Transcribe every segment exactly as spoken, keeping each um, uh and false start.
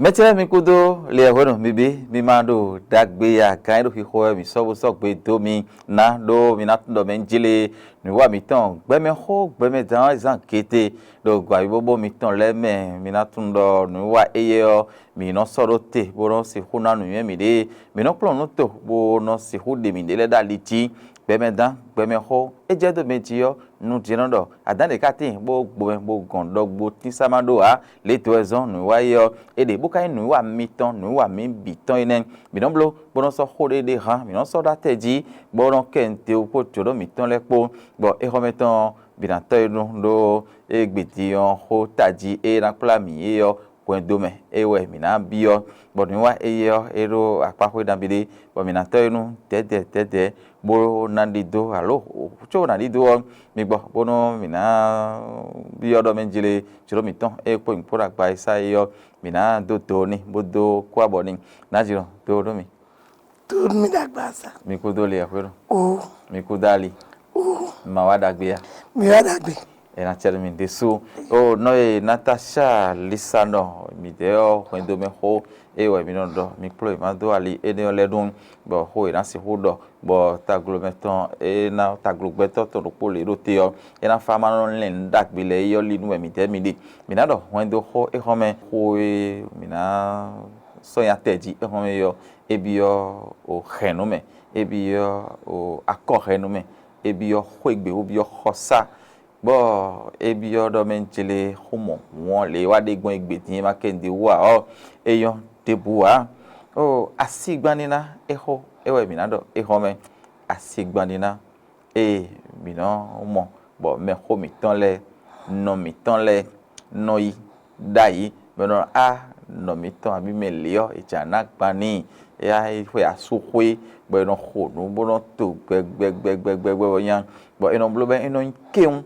Mɛtɛ́ mi kúdó liɛhwenu mi bǐ, mi ma ɖo ɖagbe ya gán e ɖo xixo wɛ mi sɔ́ bó sɔ́ gbe dó mi ná ɖó mi ná tunɖun ɖɔ mɛ jlé nǔwiwa mǐtɔn gbɛmɛxó gbɛmɛdán zán gete ɖo gbǎvíbóbó mitɔn lɛ́ɛ mɛ. Mi ná tunɖun ɖɔ nǔwiwa éyɛ́ ɔ́, mǐ nɔ sɔ́ ɖó te bó nɔ sixú ná nǔnywɛ́ mǐɖée. Mǐ nɔ kplɔ́n nǔ to bó nɔ sixú ɖe mǐɖée lɛ́ɛ ɖó ali jí. Gbɛmɛdán gbɛmɛxó, é jɛ dó mɛ jí ɔ́, nu din nɔ ɖɔ adǎn ɖě ká tíin bó gbomɛ bó gɔn ɖɔgbo tín sá ma ɖó ǎ. Lě dó wɛ zɔ́n nǔwiwa é ɔ́, é ɖe bó ka nyí nǔwiwa mitɔn, nǔwiwa mǐ bǐ tɔn é nɛ́. Mǐ nɔ bló bó nɔ sɔ́ xó ɖé ɖé hán, mǐ nɔ sɔ́ ɖó atɛ jí, bó nɔ kɛ nǔɖéwú kpó jǒnɔ mǐtɔn lɛ́ɛ kpó, bɔ éhɔ́mɛtɔn ɔ́ bǐ ná tɔ́ é nú ɖó égbědin ɔ́ xó tají e ná kplá mǐ é ɔ́ hwɛndo mɛ é wɛ mǐ ná byɔ́, bɔ nǔwiwa éyɛ́ ɔ́, é ɖó akpáxwé nabí ɖé, bɔ mǐ ná tɔ́ é nú dɛ̌dɛ̌ dɛ̌dɛ̌, bó ná ɖidó alo có ná ɖidó ɔ́, mi gbɔ bónú mǐ ná byɔ́ ɖɔ mɛ jlé jlǒ mǐtɔn e kpó nyǐkpó ɖo agba e sá é ɔ́, mǐ ná dó do n'i bó dó kú abɔ n'i. Nǎjlɔ́ dó nú mì. Dó nú mì ɖo agba sa. Mi kúdó li ɛxwénu. O. Mi kúdó ali. O. Ma wá ɖagbe ya. Mi wá ɖagbe. È nǎ cɛ nú mi ɖésú. O nɔ e Natacha Lisanɔ midɛɛ ɔ́ hwɛndo mɛ xó, é wɛ mi nɔ ɖɔ mi kplɔ́n è ma dó ali énɛ́ ɔ́ lɛ́ɛ ɖun, bɔ xó è nǎ sixú ɖɔ bɔ taglomɛ tɔn e ná taglogbɛtɔ́ tɔn ɖokpó lě ɖo te ɔ́, é ná fá ma nɔ lɛn nǔ ɖagbe lɛ́ɛ é ɔ́ li nú wɛ midɛɛ mi ɖe. Mǐ ná ɖɔ hwɛndo xó é xɔ́ mɛ xó e mǐ ná sɔ́ nyi atɛ jí é xɔ́ mɛ é ɔ́, é byɔ́ o hɛ̌nnu mɛ, é byɔ́ o akɔhɛ́nnu mɛ, é byɔ́ xwégbé, bó byɔ́ xɔsá, bɔ é byɔ́ ɖɔ mɛ jlé xó mɔ hǔn ɔ́ lě e wá ɖe gbɔn é gbe din é ma kɛ nǔɖé wú ǎ ɔ́, é nyɔ́ ɖěbǔ ǎ. O asigbanníná é xó é wɛ mǐ ná ɖɔ é xɔ́ mɛ. Asigbanníná ée mǐ nɔ mɔ bɔ mɛxó mǐtɔn lɛ́ɛ, nɔ mǐtɔn lɛ́ɛ nɔ yi ɖ'ayǐ, bɔ è nɔ ɖɔ á, nɔ mǐtɔn abǐ mɛ lě ɔ́, è jǎ ná gban n'i, éyɛ́ xwe asúxwé, bɔ è nɔ xo nǔ bó nɔ to gbɛgbɛgbɛgbɛgbɛ bɔ nya, bɔ è nɔ bló bɔ é nɔ nyí kéwún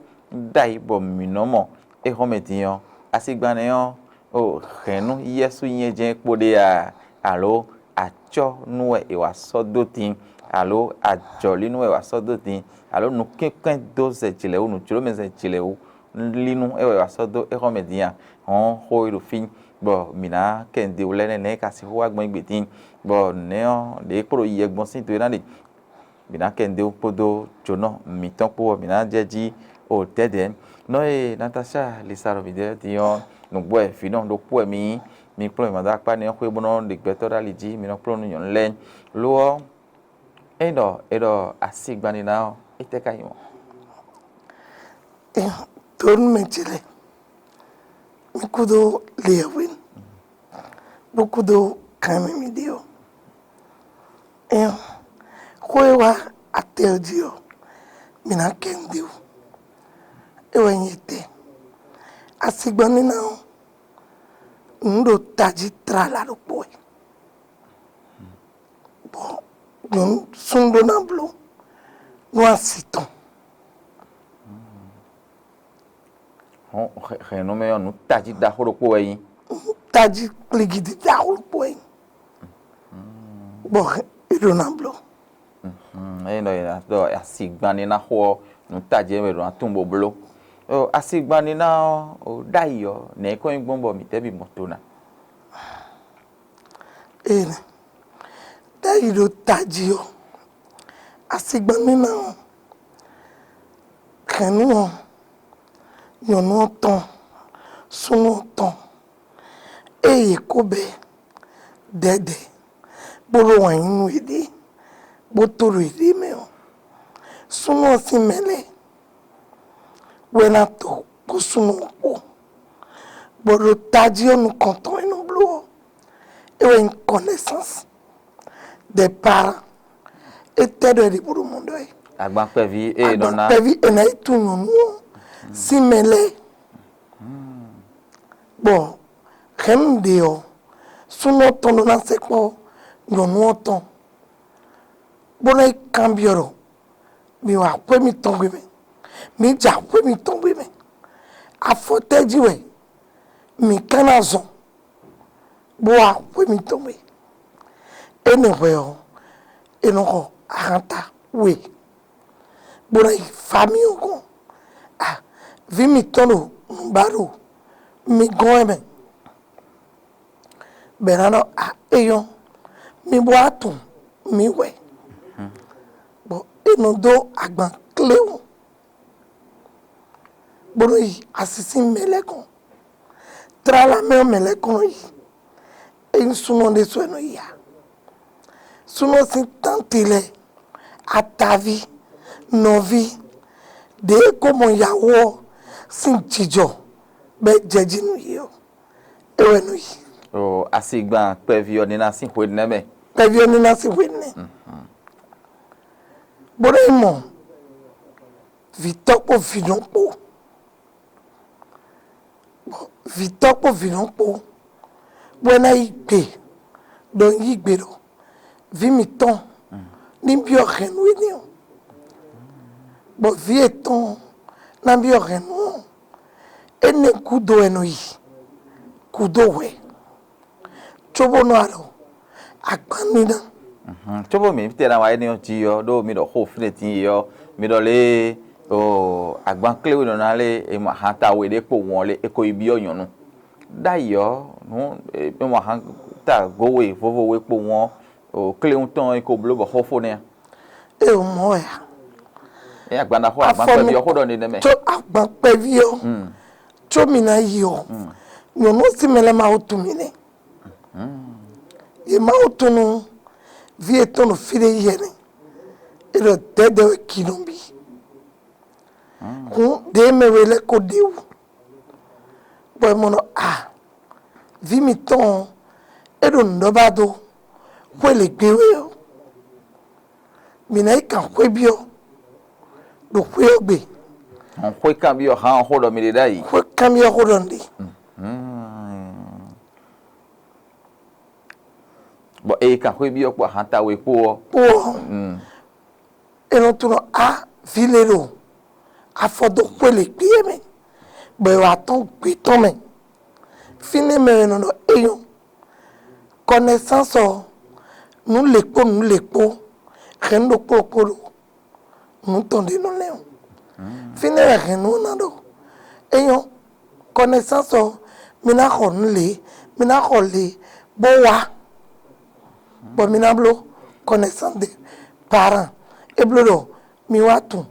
ɖ'ayǐ bɔ mǐ nɔ mɔ é xɔ́ mɛ din ɔ́, asigbannɛ ɔ́, o hɛ̌nnu yɛ́sú nyɛ jɛ́n kpo ɖe a, alo acɔ́ nú wɛ è wǎ sɔ́ dó din, alo ajɔ̌lí nú wɛ è wǎ sɔ́ dó din, alo nǔkɛ́nkɛ́n dó zɛ jlɛ̌ wú, nǔjlómɛ zɛ jlɛ̌ wú, línu é wɛ è wǎ sɔ́ dó é xɔ́ mɛ din a? Hɔ̌n xó e ɖo fí, bɔ mǐ ná kɛ nǔɖé wú lɛ́ɛ nɛ́, nɛ̌ é ka sixú wá gbɔn égbé din, bɔ nɛ̌ ɔ́, ɖě kpo ɖo yiyɛ gbɔn sín do e ná ɖe. Mǐ ná kɛ nǔɖé wú kpódó jǒnɔ mǐtɔn kpó ɔ́, mǐ ná jɛ jí o dɛ̌dɛ̌. Nɔ e Natacha Lisalɔ mǐdɛɛ din ɔ́, nǔgbó wɛ vǐ nɔ ɖokpó wɛ mi nyí. Mi kplɔ́n mǐ ma dó akpá nɛ́ ɔ́ xwé bó nɔ́ ɖe gbɛtɔ́ ɖó ali jí, mi nɔ kplɔ́n nú nyɔ̌nu lɛ́ɛ. Lo ɔ́, ényí ɖɔ è ɖɔ asigbanníná ɔ́, étɛ́ ka nyí mɔ̌? Dǒ nú mɛ ce lɛ́ɛ, mi kúdó liɛ̌hwenu, bó kúdó kan e mɛ mi ɖe ɔ́. Ɛn, xó e wá atɛ ɔ́ jí ɔ́, mǐ ná kɛ nǔɖé wú. É wɛ nyí etɛ́. Asigbanníná ɔ́, nǔ ɖo tají tlala ɖokpó wɛ. Bɔ nyɔ̌nu súnnu ɖó ná bló nú asi tɔn. Hɔn hɛ̌nnu mɛ ɔ́, nǔ tají ɖaxó ɖokpó wɛ nyí. Nǔ tají kplígídí ɖaxó ɖokpó wɛ nyí. Bɔ é ɖó ná bló. Ényí ɖɔ è nǎ ɖɔ asigbanníná xó ɔ́, nǔ tají wɛ è ɖó ná tunwun bó bló. Asigbanníná ɔ́, ɖ'ayǐ ɔ́, nɛ̌ é kɔn nyí gbɔn bɔ mǐtɛ́ bǐ mɔ to ná? Ee, ɖ'ayǐ ɖo tají ɔ́, asigbanníná ɔ́, hɛ̌nnu ɔ́, nyɔ̌nu ɔ́ tɔn, súnnu ɔ́ tɔn, ée yě ko bɛ́ dɛ̌dɛ̌, bó ɖó wǎn yí nú yěɖée, bó to ɖo yěɖée mɛ ɔ́, súnnu ɔ́ sín mɛ lɛ́ɛ wɛ ná to kpó súnnu ɔ́ kpó, bɔ ɖo tají ɔ́ nukɔntɔn e nɔ bló ɔ́, é wɛ nyí connaissance des parents. Étɛ́ ɖɔ è ɖe bó ɖo mɔ̌ ɖɔ é? Agban kpɛví e è nɔ ná. Agban kpɛví è nǎ yi tunwun nyɔ̌nu ɔ́ sín mɛ lɛ́ɛ. Bɔ hɛ̌nnu ɖě ɔ́, súnnu ɔ́ tɔn ɖó ná sɛkpɔ́ nyɔ̌nu ɔ́ tɔn, bó ná yi kanbyɔ́ ɖɔ: "Mi wa xwé mitɔn gbe mɛ, mi ja xwé mitɔn gbe mɛ. Afɔtɛ́ jí wɛ mǐ ka ná zɔn, bó wa xwé mitɔn gbe?" Énɛ́ hwɛ ɔ́, è nɔ xɔ ahanta we, bó ná yi famille ɔ́ gɔ́n. A, vǐ mitɔn ɖo nǔ ba ɖo mi gɔ́n wɛ mɛ. Bɔ è ná ɖɔ a é nyɔ́, mi bó wá tunwun mǐ wɛ, bɔ é nɔ dó agban kléwún, bó nɔ yi asisí mɛ lɛ́ɛ kɔn, tlala mɛ ɔ́ mɛ lɛ́ɛ kɔn nɔ yi. É nyí súnɔ ɖésú wɛ nɔ yi ǎ. Súnɔ sín tánti lɛ́ɛ, ataví, nɔví, ɖěe ko mɔ yǎwó ɔ́ sín jijɔ bɔ é jɛ jí nú yě ɔ́, é wɛ nɔ yi. O asigban kpɛví ɔ́ ní ná sín hwe nɛ́ mɛ. Kpɛví ɔ́ ní ná sín hwe nɛ́. Bó nɔ́ yi mɔ vǐtɔ́ kpó vǐnɔ kpó, bɔ vǐtɔ́ kpó vǐnɔ kpó, bó ná yí gbe ɖɔ un yí gbe ɖɔ vǐ mǐtɔn ní byɔ́ hɛ̌nnu énɛ́ ɔ́, bɔ vǐ yětɔn ná byɔ́ hɛ̌nnu ɔ́, énɛ́ gúdo wɛ è nɔ yi gǔdo hwɛ̌, cóbó nɔ alɔ agban níná. Cóbó mǐ tɛ ná wa énɛ́ ɔ́ jí ɔ́, ɖó mi ɖɔ xó fínɛ́ tín é ɔ́, mi ɖɔ lé o agban kléwénɔ ná lé e mɔ ahan ta we ɖé kpo wɔn lé e ko yi byɔ́ nyɔ̌nu. Ɖ'ayǐ ɔ́, nǔ e mɔ ahan ta go we vovo we kpo wɔn ɔ́, o kléwún tɔn é ko bló bɔ xó fó nɛ́ ǎ. É o mɔ wɛ a? É agban ɖaxó agban kpɛví ɔ́ xó ɖɔ ní nɛ́ mɛ. Tso agban kpɛví ɔ́, tso mi ná yi ɔ́, nyɔ̌nu ɔ́ sín mɛ lɛ́ɛ ma wo tunwun mi nɛ́. Yě ma wo tunwun nú vǐ yětɔn ɖo fí ɖé yi ɛnɛ. É ɖɔ dɛ̌dɛ̌ wɛ kǐ nɔ bí. Hǔn ɖěe mɛ we lɛ́ɛ ko ɖ'é wú, bɔ è mɔ ɖɔ a vǐ mǐtɔn ɔ́, é ɖo nǔ ɖɔ ba dó xwé lě gbe wɛ ɔ́, mǐ ná yi kan xwé byɔ́ ɖo xwé ɔ́ gbe. Hɔn xwé kanbyɔ́ hán ɔ́ xó ɖɔ mi ɖe ɖ'ayǐ. Xwé kanbyɔ́ xó ɖɔ un ɖe. Bɔ eye kan xwé byɔ́ kpó ahan ta we kpó ɔ́. Kpó ɔ́, é nɔ tunɔ á vǐ lě ɖo afɔ dó xwé lě kpí é mɛ, bɔ è wǎ tɔ́n gbě tɔn mɛ. Fínɛ́ mɛ wɛ è nɔ ɖɔ é nyɔ́. Kɔnɛsánsɔ nǔ lě kpó nǔ lě kpó hɛ̌nnu ɖokpó ɖokpó ɖo nǔ tɔn ɖě nɔ lɛ́ ɔ́. Fínɛ́ wɛ hɛ̌nnu ɔ́ ná ɖo. É nyɔ́, kɔnɛsánsɔ mi ná xɔ nǔ lě, mi ná xɔ lě bó wá, bɔ mi ná bló kɔnɛsáns de paran. É bló ɖɔ mi wá tunwun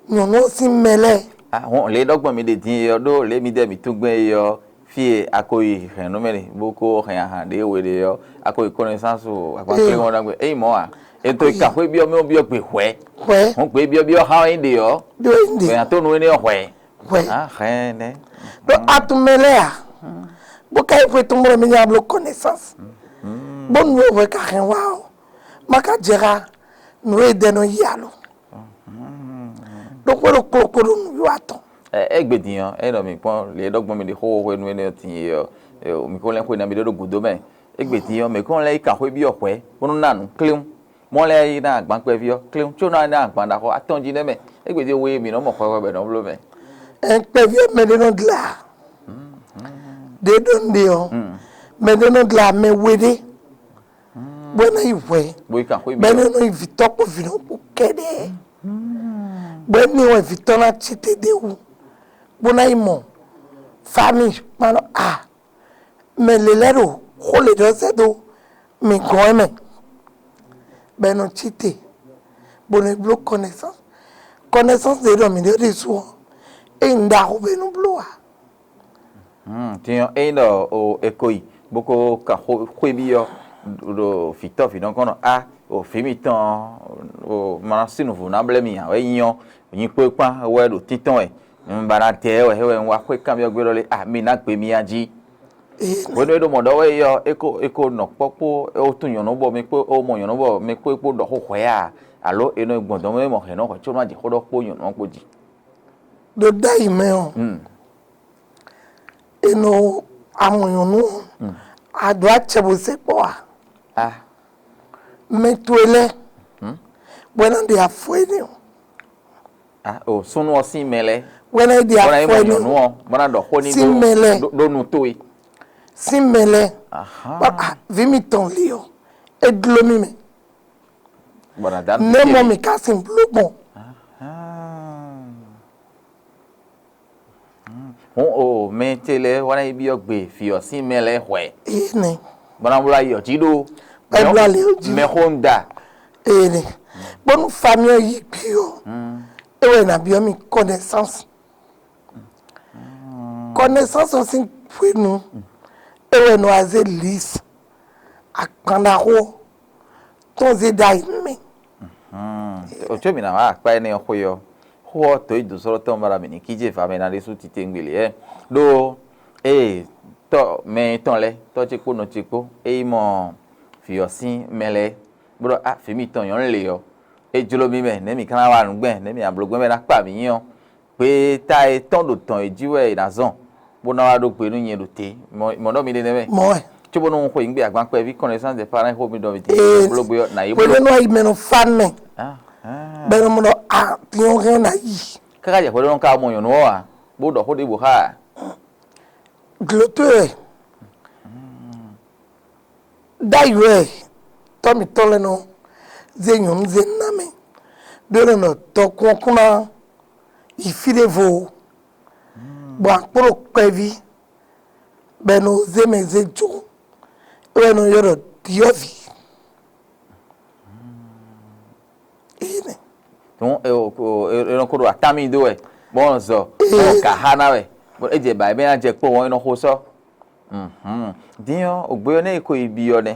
nyɔ̌nu ɔ́ sín mɛ lɛ́ɛ. Ahɔn lě e ɖɔ gbɔn mi ɖe din é ɔ́ ɖó lě e mi ɖɛ mǐ tún gbɛn é ɔ́, fí e a ko yi hɛn nú mɛ ɖe bó ko hɛn ahan ɖě we ɖe ɔ́, a ko yi kɔnɛsáns agbankplé ɔ́ ɖagbe. Ényí mɔ̌ a? È to yi kǎxwé byɔ́ mɛ ɔ́ byɔ́ gbe hwɛ̌. Hwɛ̌. Hɔn gbe byɔ́ byɔ́ hán é ɖe ɔ́, Ɖó é ɖe. Gbɛ̌ a tó nú énɛ́ ɔ́ hwɛ̌. Hwɛ̌. Á hɛn nɛ́. Ɖó atun mɛ lɛ́ɛ a? Bó ka yi xwe tɔn bɔ mɛ nya bló kɔnɛsáns. Bónú é hwɛ ka hɛn wá ɔ́, ma ka jɛ xá nǔ e dɛ nɔ yí alo. Ɖokpó ɖokpó ɖokpó ɖo nǔwiwa tɔn. Ɛ égbé din ɔ́, ényí ɖɔ mǐ kpɔ́n lě e ɖɔ gbɔn mì ɖi xóxó hwenu énɛ́ ɔ́ din é ɔ́, mǐ ko lɛ́n xwe nɛ́ mì ɖó ɖo gǔdo mɛ. Égbé din ɔ́, mǐ kɔn lɛ́ yi kan xwé byɔ́ hwɛ̌, bónú ná nǔ kléwún. Mɔ̌ lɛ́ɛ yi ná agbankpɛví ɔ́ kléwún, có ná ná agban ɖaxó atɔn jí nɛ́ mɛ. Égbé din we e mǐ nɔ mɔ xwɛxwɛ bɔ è nɔ bló mɛ. Ɛn kpɛví ɔ́ mɛ ɖé nɔ dla. Ɖě ɖɔ un ɖe ɔ́, mɛ ɖé nɔ dla mɛ we ɖé. Bɔ é ná yi hwɛ̌. Bó yi kan xwé bɔ é byɔ́. Ná nɔ yi vǐtɔ́ kpó vǐnɔ kpó kɛ́ɖɛ́. Bɔ énɛ́ wɛ vǐtɔ́ ná cí te ɖ'é wú, bó ná yi mɔ fámi kpán ɖɔ a mɛ lě lɛ́ɛ ɖo xó lě ɖɔ sɛ́ dó mǐ gɔ́n ɛ mɛ, bɔ è nɔ cí te, bó nɔ bló kɔnɛsáns. Kɔnɛsáns ɖě ɖɔ mǐ ɖe ɖésú ɔ́, ényí un ɖaxó bɔ é nɔ bló ǎ. Din ɔ́, ényí ɖɔ o è ko yi bó ko kan xó xwé byɔ́ ɖo vǐtɔ́ vǐnɔ́kɔ́nnɔ á, o vǐ mitɔn ɔ́, o ma ná sí nǔvú ná blɛ́ mi ǎ wɛ nyí ɔ́, nyi kpó kpán wɛ ɖo tíntɔ́n wɛ, un ba ná dɛ ɛ wɛ, é wɛ un wá xwé kanbyɔ́ gbé ɖɔ lé a mi ná gbe mi a jí. Hwenu e ɖo mɔ̌ ɖɔ wɛ é ɔ́, é ko é ko nɔ kpɔ́ kpó é wú tún nyɔ̌nu bɔ mi kpó é wú mɔ nyɔ̌nu bɔ mi kpó é kpó ɖɔ xó hwɛ̌ a, alo è nɔ gbɔn dɔ̌n mɛ mɔ hɛ̌nnɔ hwɛ̌ có nɔ jɛ xó ɖɔ kpó nyɔ̌nu ɔ́ kpó jí. Ɖo ɖ'ayǐ mɛ ɔ́, è nɔ amɔ nyɔ̌nu ɔ́, a ɖǒ acɛ bó se kpɔ́ a? A Mɛ towe lɛ́ɛ, bɔ é ná ɖe afɔ énɛ́ ɔ́, a o súnnu ɔ́ sín mɛ lɛ́ɛ wɛ ná ɖe bɔ ná yi afɔ mɔ énɛ́ nyɔ̌nu ɔ́, ɔ́ bɔ ná ɖɔ xó n'i sín mɛ lɛ́ɛ. Ɖó ɖó nu towe. Sín mɛ lɛ́ɛ, Ahán. Bɔ a vǐ mitɔn li ɔ́, é dló mì mɛ. Bɔ ná dá nǔ nɛ́ mɔ mì ka sin bló gbɔn. Ahán. Hǔn o mɛ ce lɛ́ɛ wá ná yi byɔ́ gbe fí ɔ́ sín mɛ lɛ́ɛ hwɛ̌. Énɛ́. Bɔ ná wlá yi ɔtí ɖó. Bɔ wlá li ɔtí. Mɛxó ń da. Ene. Bónú famille yi gbé ɔ́, é wɛ ná byɔ́ mì connaissance. Connaissance ɔ́ sín hwenu, é wɛ nɔ azé lise akpanɖaxó tɔn zé ɖ'ayǐ nú mì. Otsó mǐ ná wá akpá énɛ́ ɔ́ xwé ɔ́, xó ɔ́ dǒ yi dǒsɔ́lɔ́ tɔn bára mǐ ní kíjé va mɛ ná ɖésú titewungbe lě ɛ. Ɖó ée tɔ́ mɛ etɔn lɛ́ɛ, tɔ́ ce kpó nɔ ce kpó, é yi mɔ vǐ ɔ́ sín mɛ lɛ́ɛ, bó ɖɔ: "A vǐ mitɔn nyɔ̌nu lě ɔ́, é jló mì mɛ, nɛ̌ mǐ ka ná wa nǔ gbɛn, nɛ̌ mǐ ná bló gbɛn bɔ é ná kpa mǐ nyi ɔ́?" Gbeta e tɔn ɖo tɔn e jí wɛ è nǎ zɔn, bó ná wá ɖó gbe nú nyɛ ɖo te. Mɔ̌ ɖɔ mi ɖe nɛ́ mɛ. Mɔ̌ wɛ. Cóbónú un xwe nyǐgbe agbankpɛví connaissance des parents xó mi ɖɔ mi te. Ee, bló gbe ɔ́, nǎ yi bló. Hwenu e nɔ yi mɛ nɔ fa mɛ, bɔ é nɔ mɔ ɖɔ a din ɔ́ hɛn ná yi. Káká jɛ hwenu ɔ́ ka mɔ nyɔ̌nu ɔ́ ǎ, bó ɖɔ xó ɖěbǔ xá ǎ. Glǒtɔ́ wɛ. Ɖ'ayǐ wɛ tɔ́ mǐtɔn lɛ́ɛ nɔ zé nyɔ̌nu zé ná mɛ, ɖó é nɔ ɖɔ tɔkun ɔ́ kún ná yi fí ɖěvo ó, bɔ akpó ɖo kpɛví, bɔ è nɔ zé mɛ zé jó, é wɛ è nɔ ylɔ́ ɖɔ ɖyɔ̌vǐ. Énɛ́. Tɔn e o ko e nɔ ko ɖo atán mi dó wɛ, bɔ un zɔ, bɔ un ka xá ná wɛ, bɔ é jɛ ba é bɛ ná jɛ kpó wɔn é nɔ xo sɔ. Din ɔ́, ògbé ɔ́ nɛ́ e ko yi byɔ́ nɛ́,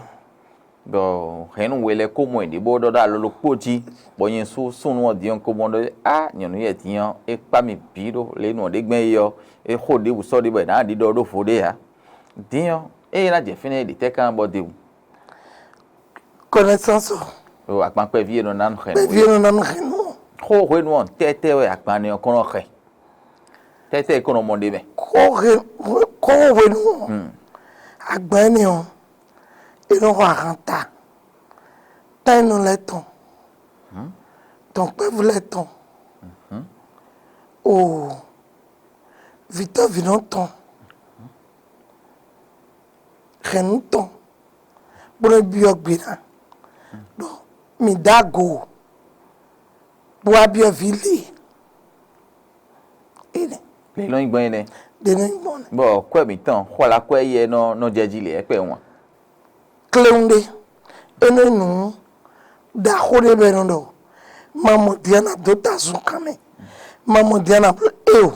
bɔ hɛ̌nnu we lɛ́ɛ ko mɔ ɛ ɖě bó ɖɔ ɖó alɔ ɖokpó jí, bɔ nyɛ sú súnnu ɔ́ din ɔ́ ko mɔ ɖɔ á nyɔ̌nu yɛ din ɔ́ é kpá mì bǐ ɖó lě e nǔ ɔ́ ɖe gbɛn é ɔ́, é xo ɖěbǔ sɔ́ ɖě bɔ è nǎ ɖiɖɔ ɖó vo ɖé ǎ. Din ɔ́, ée é ná jɛ fínɛ́ é ɖě tɛ́ kán bɔ d'é wú? Connaissance ɔ́. O akpan kpɛví e nɔ ná nu xɛ. Kpɛví e nɔ ná nu xɛ nú. Xó hwenu ɔ́ tɛ́tɛ́ wɛ akpan nɛ ɔ́ kɔn nɔ xɛ. Tɛ́tɛ́ e kɔn nɔ mɔ ɖe mɛ. Xó hwenu ɔ́, agban énɛ́ ɔ́, é nɔ xɔ ahan ta. Tán e nɔ lɛ́ɛ tɔn. Tɔn kpɛ́vú lɛ́ɛ tɔn. O vǐtɔ́vǐnɔ tɔn. Hɛ̌nnu tɔn, bó nɔ́ byɔ́ gbe ná ɖɔ mǐ dó ago bó wá byɔ́ vǐ lě. Énɛ́. Lě nɔ nyí gbɔn énɛ́. Lě nɔ nyí gbɔn nɛ́. Bɔ kwɛ mǐtɔn xwala kwɛ yɛ nɔ nɔ jɛ jí lě ɛkpɛ wan. Kléwún ɖé, énɛ́ nǔ ɖaxó ɖé bɔ è nɔ ɖɔ ma mɔ Diana dó ta zunkan mɛ, ma mɔ Diana bló é o.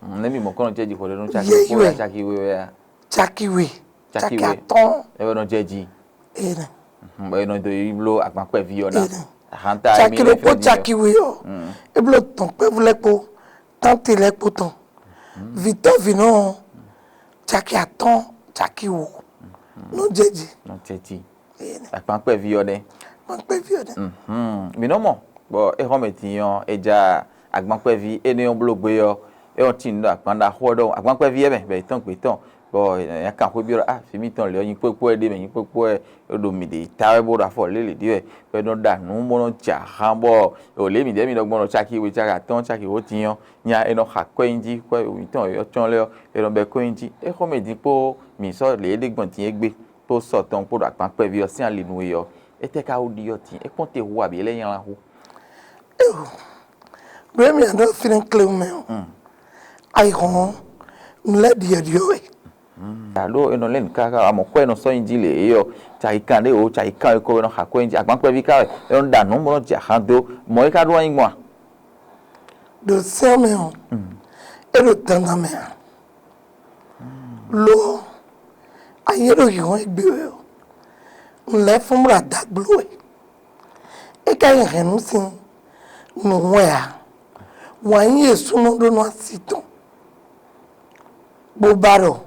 Nɛ́ mi mɔ kɔn nɔ jɛ jí xɔ ɖé nú caki Yɛyi xó wɛ. Ya caki we wɛ ya. Caki we, caki atɔ́ɔ́n. Ɛ wɛ nɔ jɛ jí. Ene. Bɔ e nɔ do yi bló agbankpɛví ɔ́ ná. Ene. Ahanta caki ɖokpó caki we ɔ́, e bló tɔn kpɛ́vú lɛ́ɛ kpó tánti lɛ́ɛ kpó tɔn. Vǐtɔ́vǐnɔ ɔ́, caki atɔ́ɔ́n, caki wǒ. Nɔ jɛ jí. Nɔ jɛ jí. Ene. Agbankpɛví ɔ́ nɛ́. Agbankpɛví ɔ́ nɛ́. Mǐ nɔ mɔ bɔ é xɔ́mɛ din ɔ́, é já agbankpɛví énɛ́ ɔ́ bló gbé ɔ́, é ɔ́ tin ɖɔ agban ɖaxó ɔ́ ɖɔhun, agbankpɛví ɔ́ mɛ bɔ è tɔ́n gbě tɔn, bɔ nya kan xwé byɔ́ ɖɔ ah, vǐ mitɔn lě ɔ́ nyi kpókpó wɛ ɖé mɛ, nyi kpókpó wɛ ɖo mǐ ɖě ta wɛ bó ɖo afɔ lélě ɖé wɛ, bɔ é nɔ ɖa nǔ bó nɔ jɛ ahan bɔ o lě mǐ ɖɛ́ mi ɖɔ gbɔn ɖɔ caki we caki atɔ́ɔ́n caki wǒ din ɔ́, nya è nɔ xa kɔ́ nyi jí, kɔ́ mǐtɔn yɔ̌yɔ́ lɛ́ɛ ɔ́, è nɔ bɛ́ kɔ́ nyi jí. É xɔ́mɛ din kpó mǐ sɔ́ lě é ɖe gbɔn din égbé kpó sɔ tɔn kpó ɖo agban kpɛví ɔ́ sín ali nú we ɔ́, étɛ́ ka wú ɖiɖɔ din? É kpɔ́n te hu abǐ é lɛ́ nylá hu. Eo, ɖo émí ǎ ɖo fínɛ́ kléwún mɛ ɔ́, ayihɔn ɔ́, un lɛ́ ɖiɔ́ɖiɔ́ wɛ. Aɖó e nɔ lɛ́ nǔ káká amɔ kɔ́ e nɔ sɔ́ nyi jí lě é ɔ́, cayi kan ɖé o, cayi kan e ko e nɔ xa kɔ́ nyi jí, agban kpɛví ká wɛ, e nɔ ɖa nǔ bó nɔ jɛ axán dó, mɔ̌ é ka ɖó wá nyí gbɔn a? Ɖo sɛ́n mɛ ɔ́, é ɖo dandan mɛ ǎ. Lo ɔ́, anyi e ɖo hǐnhɔ́n égbé wɛ ɔ́, un lɛ́ fɔ́n bó ɖo adǎ gbló wɛ. É ka nyí hɛ̌nnu sín nǔ wɛ ǎ. Wǎn yí e súnnu ɖó nú asi tɔn, bó ba ɖɔ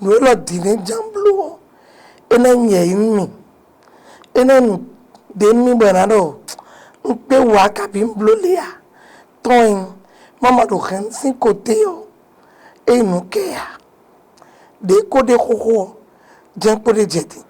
nǔ élɔ́ din nɛ́ ján bló ɔ́, é ná nyɛ yí nú mì. É ná nu ɖě nú mì bɔ è nǎ ɖɔ un kpé wǎ kabǐ un bló lě ǎ. Tɔ́n e má ma ɖo hɛ̌nnu sín koté ɔ́, é nyí nǔ kɛ ǎ. Ɖě ko ɖe xóxó ɔ́, jɛ́n kpó ɖé jɛ din.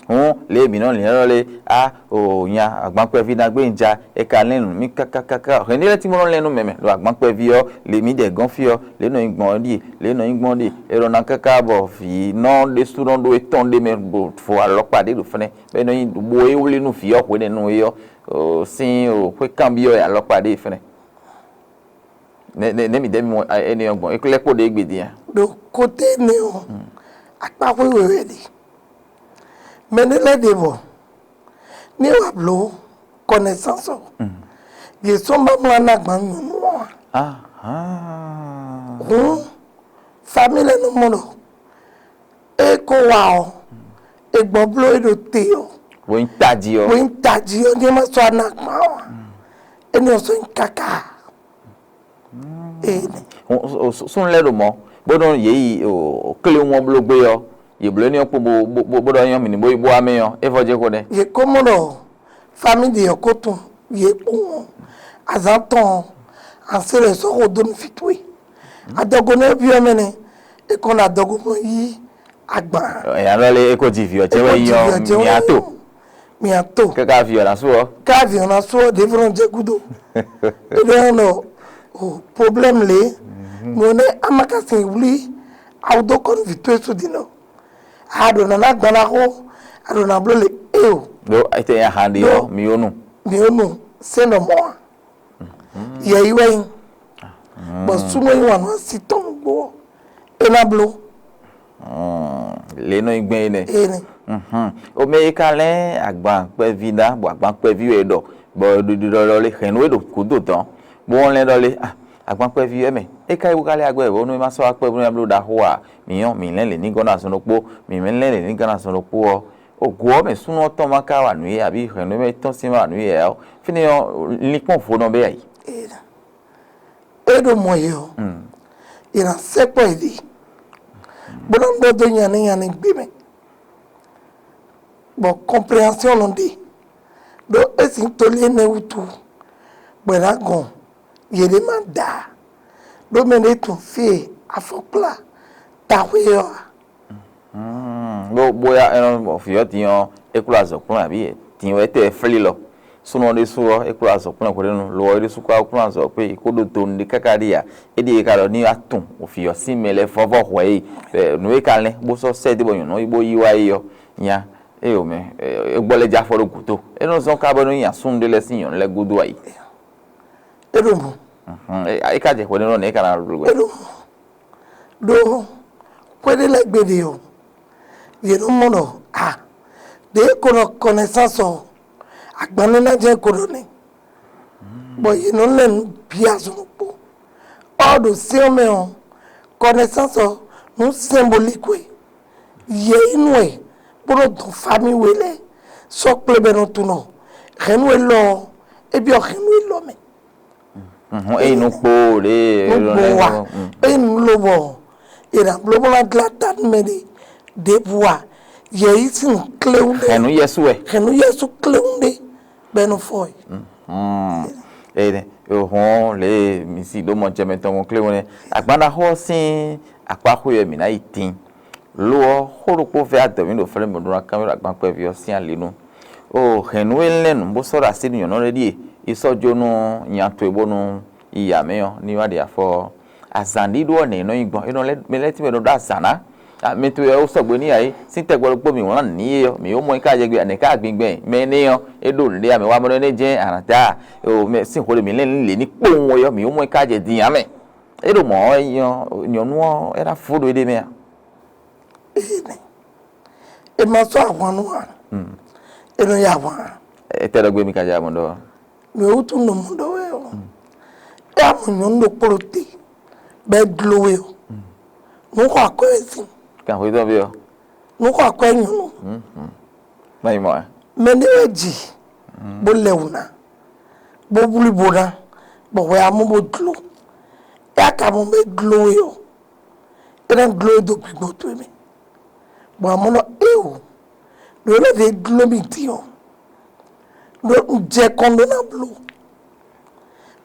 Hǔn lě e mǐ nɔ lɛ́n ɖɔ lé, á o nya agbankpɛví ná gbé nyi ja, é ka lɛ́n nǔ mì káká káká. Hɛ̌n ɖé lɛ́ɛ tí mɔ nɔ lɛ́n nú mɛ mɛ ɖo agbankpɛví ɔ́, lě mǐ ɖɛ gɔ́n fí ɔ́, lě nɔ nyi gbɔn ɔ́ ɖíe, lě nɔ nyi gbɔn ɔ́ ɖíe. É ɖɔ ná káká bɔ vǐ nɔ ɖésúnɔ ɖó étɔn ɖé mɛ bó vo alɔkpa ɖé ɖo fɛ́nɛ, bɔ é nɔ nyi bó é wlí nú vǐ ɔ́ hwenɛ́nu é ɔ́, sín o xwé kanbyɔ́ alɔkpa ɖé fɛ́nɛ. Nɛ nɛ nɛ mi dɛ mi mɔ ɛnɛ ɔ́ gbɔn, é lɛ́ kpo ɖe égbé din a? Ɖo kote énɛ́ ɔ́, Akpáxwé wěwé ɖe. Mɛ ɖé lɛ́ɛ ɖe bɔ ní wǎ bló kɔnɛsánsɔ, yě sɔ́ bá mlá ná gbǎn nyɔ̌nu ɔ́ ǎ. Hǔn famí lɛ́ɛ nɔ mɔ ɖɔ é kó wá ɔ́, é gbɔ bló é ɖo te ɔ́, Wo nyí tají ɔ́. Wo nyí tají ɔ́, ní é má sɔ́ ná gbǎn ɔ́, énɛ́ ɔ́ sɔ́ nyí káká. Ee, Súnnu lɛ́ɛ ɖo mɔ̌, bónú yě yi kléwún ɔ́ bló gbé ɔ́, yě bló énɛ́ ɔ́ kpo bó bó bó ɖɔ nyɔ́ mǐ ní bó yi bó wá mɛ ɔ́, é vɔ jɛ xo nɛ́. Yě ko mɔ ɖɔ fami ɖě ɔ́ ko tunwun yě kpowun ɔ́, azǎn tɔn ɔ́, anse lɛ́ sɔ́ xo dó nú fí towe. Adɔgo nɛ́ byɔ́ mɛ nɛ́, é kɔn ɖo adɔgo mɔ yí agban. Ɛyǎ ɖɔ lé é ko ji vǐ ɔ́ cɛ́ wɛ nyí ɔ́, mǐ á to. Mǐ á to. Kɛ́ká vǐ ɔ́ ná sú ɔ́. Ká vǐ ɔ́ ná sú ɔ́, ɖěvo nɔ jɛ gúdo. É ɖɔ nɔ o problème lě. Mo nɛ ama ka sin wlí awu dó kɔ nú vǐ towe sú din ɔ́. A ɖo nǎ ná gban ná xó, a ɖo nǎ bló le é o. Ɖó étɛ́ nyí ahan ɖé ɔ́, mi yó nu. Mi yó nu sɛ́n ɖɔ mɔ̌ a? Yɛ yi wɛ nyí. Bɔ súnnu e yí wǎn nú asi tɔn nǔgbó ɔ́, é ná bló. Lě nɔ nyi gbɛn énɛ́. Énɛ́. O mɛ e ka lɛ́ agban kpɛví ná, bɔ agban kpɛví wɛ é ɖɔ, bɔ ɖiɖi ɖɔɖɔ lé hɛ̌nnu e ɖo gǔdo dɔn, bó wɔn lɛ́ ɖɔ lé, ah, agban kpɛví wɛ mɛ, é ka yi wú ka lɛ́ agbɛ́ bónú é má sɔ́ wá kpɛ́ bónú é ná bló ɖaxó ǎ, mǐ nyɔ́ mǐ lɛ́n lě ní gɔ́ ná zɔn ɖokpó, mǐ mɛ lɛ́n lě ní gɔ́ ná zɔn ɖokpó ɔ́, o gǔ ɔ́ mɛ súnnu ɔ́ tɔn ma ka wa nǔ é ǎ, abǐ hɛ̌nnu e mɛ tɔn sín ma wa nǔ é ǎ ɔ́, fínɛ́ ɔ́, linkpɔ́n vo nɔ bɛ́ ǎ yi. É ɖo mɔ yě ɔ́, è nǎ sɛkpɔ́ yě ɖi, bó ná ɖɔ dó nyanɛ nyanɛ gbé mɛ, bɔ kɔnpléansyɔ́n nɔ ɖe, ɖó é sín tóli énɛ́ wútu, bɔ è nǎ gɔn yě ɖě ma da ǎ, ɖó mɛ ɖé tunwun fí e afɔkplá taxwé ɔ́ ǎ. Bó bóyá é nɔ mɔ vǐ ɔ́ din ɔ́, é kplɔ́n azɔ̌ kplɔ́n abǐ din wɛ é tɛ flí lɔ. Súnnu ɔ́ ɖésú ɔ́, é kplɔ́n azɔ̌ kplɔ́n hwenu, lo ɔ́ é ɖésú kplɔ́n azɔ̌ kpé, é kó ɖó donu ɖé káká ɖi ǎ. É ɖíe ka ɖɔ ní wá tunwun vǐ ɔ́ sín mɛ lɛ́ɛ vɔ́vɔ́ hwɛ̌ e, nǔ e ka lɛ́n bó sɔ́ sɛ́ dó bɔ nyɔ̌nu ɔ́ yi bó yí wá é ɔ́, nya é o mɛ, é gbɔ lɛ́ jɛ afɔ ɖó gǔdo. É nɔ zɔ́n ká bɔ é nɔ nyi asúnnu ɖé lɛ́ɛ sín nyɔ̌nu lɛ́ɛ gúdo a yi. É ɖo mɔ̌. É ka jɛ hwenu nɔ nɛ̌ é ka ná ɖu wɛ? É ɖo mɔ̌. Ɖó xwé ɖé lɛ́ɛ gbe ɖe ɔ́, yě nɔ mɔ ɖɔ a ɖě ko nɔ kɔnɛsánsɔ agban nɛ́ ná jɛ́n ko ɖɔ nɛ́, bɔ yě nɔ lɛ́ nǔ bǐ azɔn ɖokpó. Ɔ́ ɖo sɛ́n ɔ́ mɛ ɔ́, kɔnɛsánsɔ nǔ sɛnbolík wɛ, yě yi nú wɛ bó nɔ dɔn famí we lɛ́ɛ sɔ́ kplé bɔ é nɔ tunwun ɖɔ hɛ̌nnu élɔ́ ɔ́, é byɔ́ hɛ̌nnu élɔ́ mɛ. Ényí nú kpó ɖě nú gbɔn wa, ényí nú lobɔ è nǎ bló bó ná dlá ta nú mɛ ɖé ɖěbǔ a, yɛ yí sín nǔ kléwún ɖé. Hɛn nú Yɛsu wɛ. Hɛn nú Yɛsu kléwún ɖé bɔ é nɔ fɔ ɛ. Eye hɔn lě e mi si ɖó mɔ jɛmɛ tɔn mɔ kléwún nɛ́, agbanɖaxó ɔ́ sín akpáxwé wɛ mǐ ná yi tín. Lo ɔ́, xó ɖokpó vɛ́ adɔ̌ mì ɖo flɛ́ mì bɔ ɖó ná kán mì ɖo agbankpɛví ɔ́ sín ali nu. O hɛn nú é lɛ́n nǔ bó sɔ́ ɖo así nú nyɔ̌nu lɛ́ɛ ɖíe, yi sɔ́ jó nú nya towe bónú yi ya mɛ ɔ́ ní wá ɖe afɔ ɔ́. Azǎn ɖíɖó ɔ́ nɛ̌ é nɔ nyí gbɔn? É nɔ lɛ́ mɛ lɛ́ɛ tínmɛ ɖo ɖó azǎn ná. Mi towe ɔ́, é sɔgbe n'i ǎ é, sín tɛgbɛ ɖokpó mǐ wlán nǔ n'i é ɔ́, mǐ yó mɔ ɛ ká jɛ gbe, nɛ̌ ká gbingbɛn mɛ énɛ́ ɔ́, é ɖó nǔɖé ǎ, mɛ wá mɔ ɖɔ énɛ́ jɛ́n a nǎ da. O mɛ sín hwe ɖé mǐ lɛ́n lě ní kpowun é ɔ́, mǐ yó mɔ ɛ ká jɛ din ǎ mɛ. É ɖo mɔ̌ ɔ́, é nyɔ́, nyɔ̌nu ɔ́, é ná fó ɖo éɖée mɛ a? Ee nɛ. È ma sɔ́ ahwan nú ǎ. È nɔ ya ahwan. Etɛ́ ɖɔ gbé mi ka ja mɔ ɖɔ? Nǔ e wútu un ɖo mɔ̌ ɖɔ wɛ ɔ́, é wá mɔ nyɔ̌nu ɖokpó ɖo te, bɔ é dló we ɔ́, nǔ xɔ akwɛ́ wɛ sín. Kan xwetɔ́ví ɔ́. Nǔ xɔ akwɛ́ nyɔ̌nu. Má yi mɔ ɛ. Mɛ ɖé wɛ ji, bó lɛ wǔ ná, bó blí bo ná, bɔ hwɛ amú bó dló. É wá ka mɔ bɔ é dló we ɔ́, é ná dló we dó gbigbɔ towe mɛ. Bɔ amɔ̌ nɔ éeǒ, ɖo élɔ́ ɖě dló mì din ɔ́, ɖó un jɛ kɔn ɖó ná bló.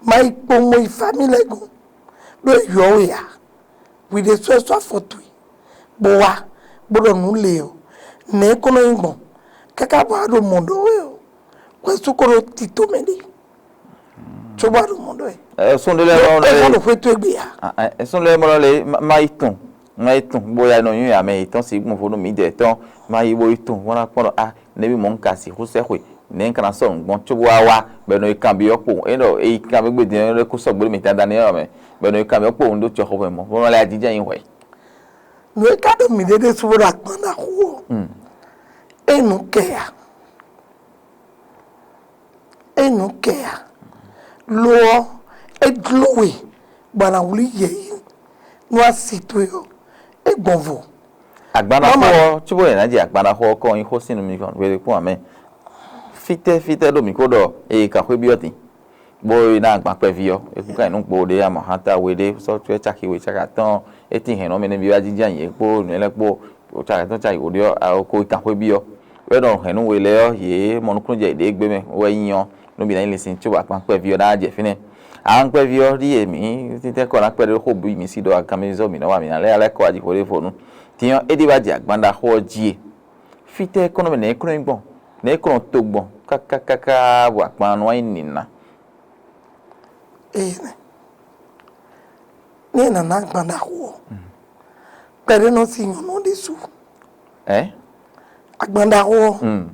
Ma yi kpowun mo yi famílí lɛ́ɛ gɔ́n, ɖó é ylɔ́ we ǎ. Hwi ɖésú wɛ sú afɔ towe, bó wá, bó ɖɔ nǔ lě ɔ́, nɛ̌ é ko nɔ nyí gbɔn? Káká bɔ a ɖo mɔ̌ ɖɔ wɛ ɔ́, hwɛ̌ sú ko ɖo tito mɛ ɖe, cóbɔ a ɖo mɔ̌ ɖɔ wɛ. Ɛ sún ɖé lɛ́ɛ mɔ lɔ É xɔ lé. Ɖo xwé towe gbe ǎ. Ɛ sún ɖé lɛ́ɛ mɔ lɔ lé, má yi tun, má yi tun, bó ya nɔ nyú ya mɛ yětɔn si gbɔn vo nú mǐdɛɛ tɔn, má yi bó yi tun, bó ná kpɔ́n ɖɔ a nɛbí mɔ̌ un ka sixú sɛ́ xwe, nɛ̌ un ka ná sɔ́ nǔ gbɔn cóbó wá wá, bɔ è nɔ yi kanbyɔ́ kpowun. É ɖɔ è yi kanbyɔ́ gbé din ɔ́, é kú sɔgbe ɖo mǐ dandan nɛ́ ɔ́ mɛ, bɔ è nɔ yi kanbyɔ́ kpowun ɖó cɔxɔ mɛ mɔ̌, bó nɔ lɛ́ ajijɛ nyi hwɛ. Nǔ e ka ɖo mǐɖée ɖésú bó ɖo agban ɖaxó ɔ́, é nǔ kɛ ǎ. É nǔ kɛ ǎ. Lo ɔ́, é jló we bɔ a nǎ wlí yɛ̌yi nú asi towe ɔ́, é gbɔn vo. Agbanɖaxó ɔ́, cóbó yě ná jɛ agbanɖaxó ɔ́ kɔn nyí xó sín nú mi hwɛɖekpɔ́n ǎ mɛ. Fítɛ́ fítɛ́ ɖo mǐ ko ɖɔ eye ka xwé byɔ́ din, bó yi ná agban kpɛví ɔ́, é kú ká nyí nú gbo ɖé amɔ̌ hán ta we ɖé sɔ́ cwɛ́ caki we caki atɔ́ɔ́n, é tín hɛ̌n nɔ mɛ nɛ́ byɔ́ ajínjɛ́n yě kpó nǔ lɛ́ɛ kpó caki atɔ́ɔ́n caki we ɖé ɔ́, ko yi kan xwé byɔ́. Wɛ nɔ hɛ̌n nú we lɛ́ɛ ɔ́, yě mɔ nukúnnú jɛ yěɖée gbé mɛ wɛ nyí ɔ́, nú bǐ ná nyí linsin có agban kpɛví ɔ́ ná jɛ fínɛ́. Agban kpɛví ɔ́ ɖíe mǐ títɛ́ kɔ ná kpɛɖé xó bǐ mǐ sí ɖɔ aganmɛ zɔ́ mǐ nɔ wa mǐ ná lɛ́ alɛ́ kɔ aji xwé ɖěvo nú. Din ɔ́, é ɖi wá jɛ agban ɖaxó ɔ́ jí e. Fítɛ́ kɔnɔ mɛ nɛ̌ é kplɔ́n gbɔn? Nɛ̌ é kplɔ́n to gbɔn? Káká káká bɔ agban ɔ́ nɔ wá nyí nǐná. Ee, ní è nǎ ná agban ɖaxó ɔ́, kpɛɖé nɔ sí nyɔ̌nu ɔ́ ɖésú. Ɛ? Agban ɖaxó ɔ́,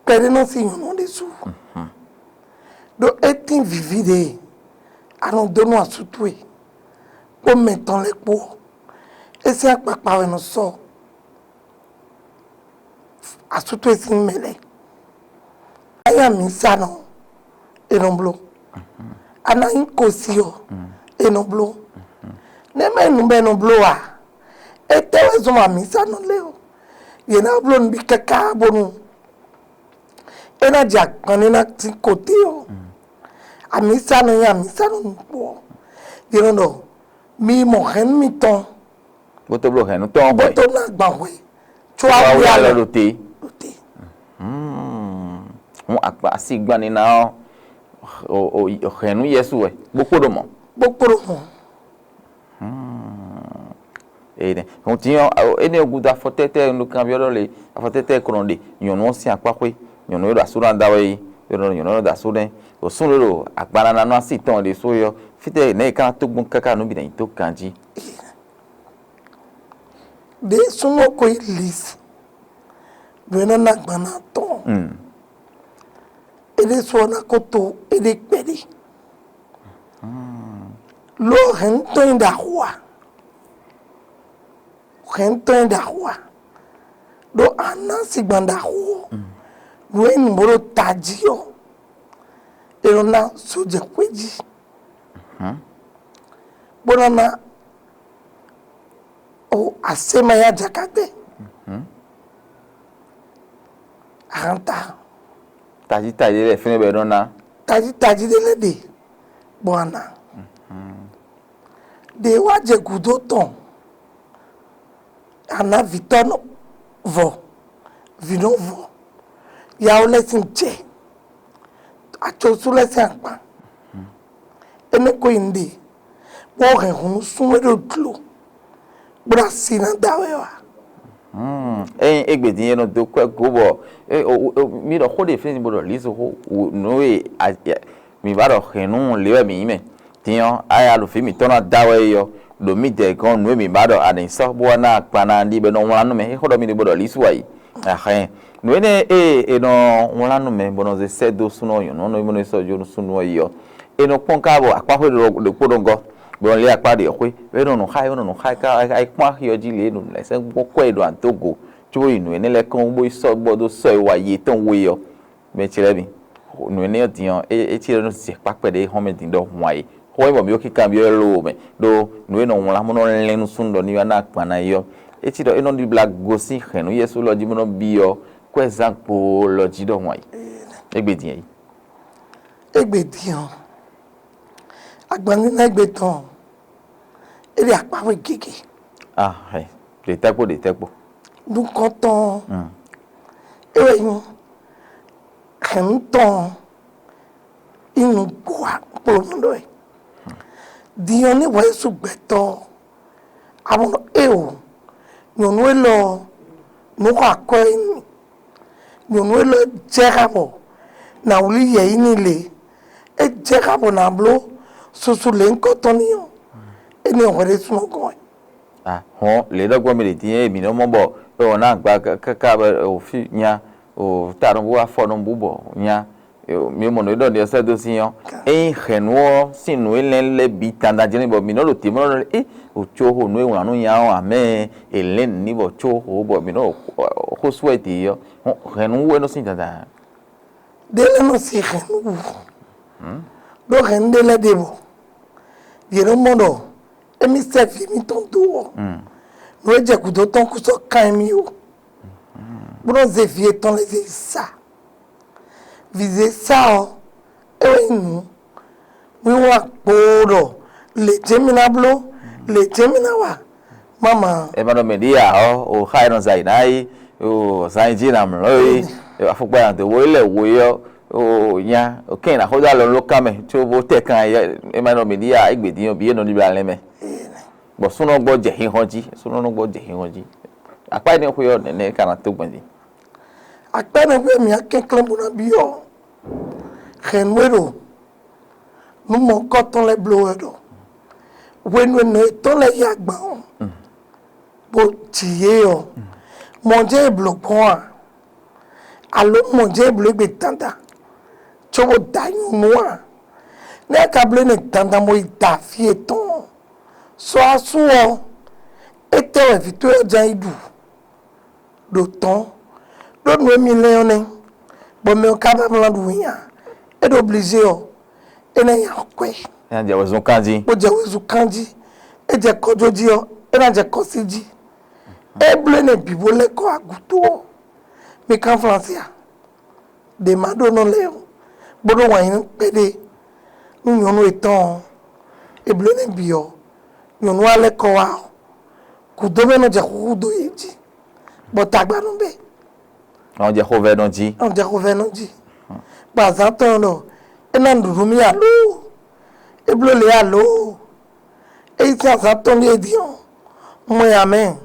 kpɛɖé nɔ sí nyɔ̌nu ɔ́ ɖésú. Ɖó é tín vǐví ɖě a nɔ dó nú asú towe kpó mɛ tɔn lɛ́ɛ kpó ɔ́, é sín akpakpa wɛ nɔ sɔ́ asú towe sín mɛ lɛ́ɛ. Ényí amǐsanɔ, è nɔ bló. A ná nyí kosi ɔ́, è nɔ bló. Nɛ́ mɛ nǔ bɔ è nɔ bló ǎ. Étɛ́ wɛ zɔ́n amǐsanɔ lɛ́ɛ ɔ́? Yě ná bló nǔ bǐ káká bónú é ná jɛ agban nú é ná tín koté ɔ́. Amǐsanɔ nyí amǐsanɔ nukpó ɔ́. Yě nɔ ɖɔ mi yi mɔ hɛ̌nnu mitɔn Bó tó bló hɛ̌nnu tɔn ɔ́ bó xwɛ. Tó ná gbɔn hwe. Có awu alɔ ɖo te. Ɖo te. Hɔn akpa asigban nina ɔ́, hɛ̌nnu Yɛsu wɛ bó kpó ɖo mɔ̌. Bó kpó ɖo mɔ̌. Ene hɔn tinyɔ ene gúdo afɔtɛtɛ un ɖo kanbyɔ́ ɖɔ le afɔtɛtɛ kɔnɔ ɖe nyɔ̌nu ɔ́ sín akpáxwé nyɔ̌nu e ɖo asú ná da wɛ yi e ɖɔ nyɔ̌nu e ɖo asú nɛ́ o sún ɖo ɖo agbanana nɔ asi tɔn ɖe só yɔ fítɛ nɛ̌ e ka ná tó gbɔn káká nǔ bǐ ná nyi tó ganjí. Ɖě súnnu ko yi lǐs ɖo é nɔ ná gban ná tɔn. É ɖésú ɔ́ ná ko to é ɖe kpɛɖé. Lo hɛ̌nnu tɔn nyi ɖaxó a? Hɛ̌nnu tɔn nyi ɖaxó a? Ɖó a ná sigban ɖaxó ɔ́, nǔ e nyí nǔ bó ɖo tají ɔ́, è nɔ ná só jɛ xwé jí, bó ná ná o asémayá jakagbɛ. Ahanta. Tají tají ɖé lɛ́ɛ fínɛ́ bɔ é nɔ ná. Tají tají ɖé lɛ́ɛ ɖe bɔ a ná. Ɖě wá jɛ gǔdo tɔn, a nǎ vǐtɔ́ vɔ, vǐnɔ́vɔ, yawu lɛ́ɛ sín jɛ, acɔsú lɛ́ɛ sín akpan. Énɛ́ ko nyí ɖe, bó hɛn hun nú sún e ɖo dlo, bó ɖo asi ná da wɛ ɔ́ a? Ényí égbé din e nɔ dó kwɛ́ go bɔ mi ɖɔ xó ɖe fínɛ́ bó ɖɔ lǐzo xó nǔ e mi ba ɖɔ hɛn nú lě wɛ mǐ nyí mɛ. Din ɔ́, aya ɖo vǐ mǐtɔn ná da wɛ é ɔ́, ɖo mǐdɛɛ gɔ́n nǔ e mǐ ba ɖɔ a nǐ sɔ́ bó wá ná akpa ná ɖi bɔ é nɔ wlán nú mɛ. É xó ɖɔ mi ɖi bó ɖɔ lǐ su wɛ yi. Ahɛn. Nǔ énɛ́ e è nɔ wlán nú mɛ bó nɔ zé sɛ́ dó súnnu ɔ́ nyɔ̌nu ɔ́ nɔ́ bó nɔ́ sɔ́ jó nú súnnu ɔ́ yi ɔ́, è nɔ kpɔ́n ká bɔ akpáxwé ɖokpó ɖo gɔ́, bó nɔ lé akpá ɖě xwé, bɔ é nɔ nǔ xá ɛ, é nɔ nǔ xá ɛ ká é kpɔ́n axi ɔ́ jí lě e nǔ lɛ́ sɛ́n gbɔn kɔ ɛ ɖo adógo, có yi nǔ énɛ́ lɛ́ɛ kɔn bó yi sɔ́ bɔ dó sɔ́ e wa yi yětɔn we ɔ́, mɛ ce lɛ́ɛ mi. Nǔ énɛ́ ɔ́ din ɔ́, é é ce lɛ́ɛ nɔ zɛ kpákpɛ ɖě hɔn mɛ din ɖɔ hwan é. Xó e bɔ mǐ ko kíkan byɔ́ lóo mɛ, ɖó nǔ e nɔ wlán bó nɔ lɛ́n nú súnnu ɖɔ ní wá ná agban ná é ɔ́, é cí ɖɔ é nɔ ɖibla gosín hɛ̌nnu Yɛsu lɔ jí bó nɔ byɔ́ kwɛ́zán kpo lɔ jí ɖɔ hwan é. Égbé din é yi. Égbé din ɔ́, agban nínú égbé tɔn ɔ́, é ɖi akpáxwé gěgé. Ahɛn, ɖe tɛ́ kpó ɖe tɛ́ kpó. Nukɔntɔn ɔ́, é wɛ nyí hɛ̌nnu tɔn ɔ́, ínú gbó ǎ kplɔ́nú ɖɔ wɛ. Din ɔ́ ní hwɛ Yɛsu gbɛtɔ́ ɔ́, a mɔ ɖɔ éeǒ, nyɔ̌nu élɔ́ ɔ́, nǔ xɔ akwɛ́ é nyi. Nyɔ̌nu élɔ́ jɛ xá bɔ nǎ wlí yɛ̌yi n'i lě. É jɛ xá bɔ nǎ bló susu lěhunkɔtɔn n'i ɔ́, énɛ́ hwɛ ɖésúnɔ gɔ́n wɛ. Hɔn lě ɖɔgbɔn mi ɖe din e mǐ nɔ mɔ bɔ é wɔ ná agba káká bɔ o fí nya o ta nɔ bó afɔ nɔ bó bɔ nya Mi mɔ nǔ e ɖɔ ɖe ɔ́ sɛ́ dó sín ɔ́, ényí hɛ̌nnu ɔ́ sín nǔ e lɛ́n lɛ́ɛ bǐ dandan jɛ́n bɔ mǐ nɔ ɖo tǐmɔ́ ɖɔ é, wò có xo nǔ e wlǎn nú nya ɔ́ ǎ mɛ, è lɛ̌n nǔ ní bɔ có xo bɔ mǐ nɔ xó sú wɛ dě ɔ́, hɛ̌nnu wú wɛ nɔ sín dandan. Ɖé lɛ́ɛ nɔ sin hɛ̌nnu wú, ɖó hɛ̌nnu ɖé lɛ́ɛ ɖe bɔ yě nɔ mɔ ɖɔ émí sɛ́ vǐ mitɔn dó ɔ́, nǔ e jɛ gǔdo tɔn kú sɔ́ kan émí ó, bó nɔ zé vǐ yětɔn lɛ́ɛ zé yi sa. Vǐ zé sa ɔ́, é wɛ nyí nǔ wínwlán kpoo ɖɔ lě jɛ́n mì ná bló, lě jɛ́n mì ná wa. Mama. Ɛ ma ɖɔ mɛ ɖíe ǎ ɔ́, o xa e nɔ zan yi ná yi, o zan yi jí ná mlɔ́ yi, afɔkpa nya dó wo yi lɛ wo yi ɔ́, o nya o kɛn ná xó dó alɔ ló ká mɛ có bó tɛ kan yi. Ɛ ma ɖɔ mɛ ɖíe ǎ, égbé dín ɔ́ bǐ é nɔ ɖi bla lɛ́ mɛ. Bɔ súnɔ gbɔ jɛ xixɔn jí, súnɔ gbɔ jɛ xixɔn jí. Akpá énɛ́ xwé ɔ́ nɛnɛ ka ná tó gbɔn jí. Akpá énɛ́ xwé mǐ á kɛnklɛ́n bó ná byɔ́ hɛ̌nnu e ɖo nǔ mɔ̌hunkɔtɔn lɛ́ɛ bló wɛ ɖɔ hwenu e nɔ yětɔn lɛ́ɛ yi agban ɔ́, bó ji yě ɔ́, mɔ̌ jɛ́n è blǒ gbɔn a? Alo mɔ̌ jɛ́n è blǒ égbé dandan cóbó da nyɔ̌nu a? Nɛ́ ka bló énɛ́ dandan bó yi da fí yětɔn ɔ́? Sɔ asú ɔ́, étɛ́ wɛ vǐ towe ɔ́ jɛ́n yi ɖu? Ɖo tɔ́n, ɖó nǔ e mi lɛ́n ɔ́ nɛ́, bɔ mɛ ɔ́ ka ba mlá ɖu winnya, é ɖo oblizé ɔ́, é ná nya kwɛ́. É ná jɛ wezun kán jí. Bó jɛ wezun kán jí. É jɛ kɔjó jí ɔ́, é ná jɛ kɔ́sí jí. É bló énɛ́ bǐ bó lɛ́ kɔ wá gǔdo ɔ́, mi kán Flansé a? Ɖě ma ɖó nɔ lɛ́ɛ ɔ́, bó ɖó wǎn yí kpɛɖé nú nyɔ̌nu yětɔn ɔ́, è blǒ énɛ́ bǐ ɔ́, nyɔ̌nu wa lɛ́ kɔ wá ɔ́, gǔdo mɛ nɔ jɛ xúxú dó yě jí, bɔ tagba nɔ bɛ́. Ɔn jɛ xovɛ́nɔ jí. Ɔn jɛ xovɛ́nɔ jí, bɔ azǎn tɔn ɖɔ é ná nǔɖuɖu mì aló, é bló lě aló. Ényí sín azǎn tɔn ɖíe din ɔ́, un mɔ nya mɛ,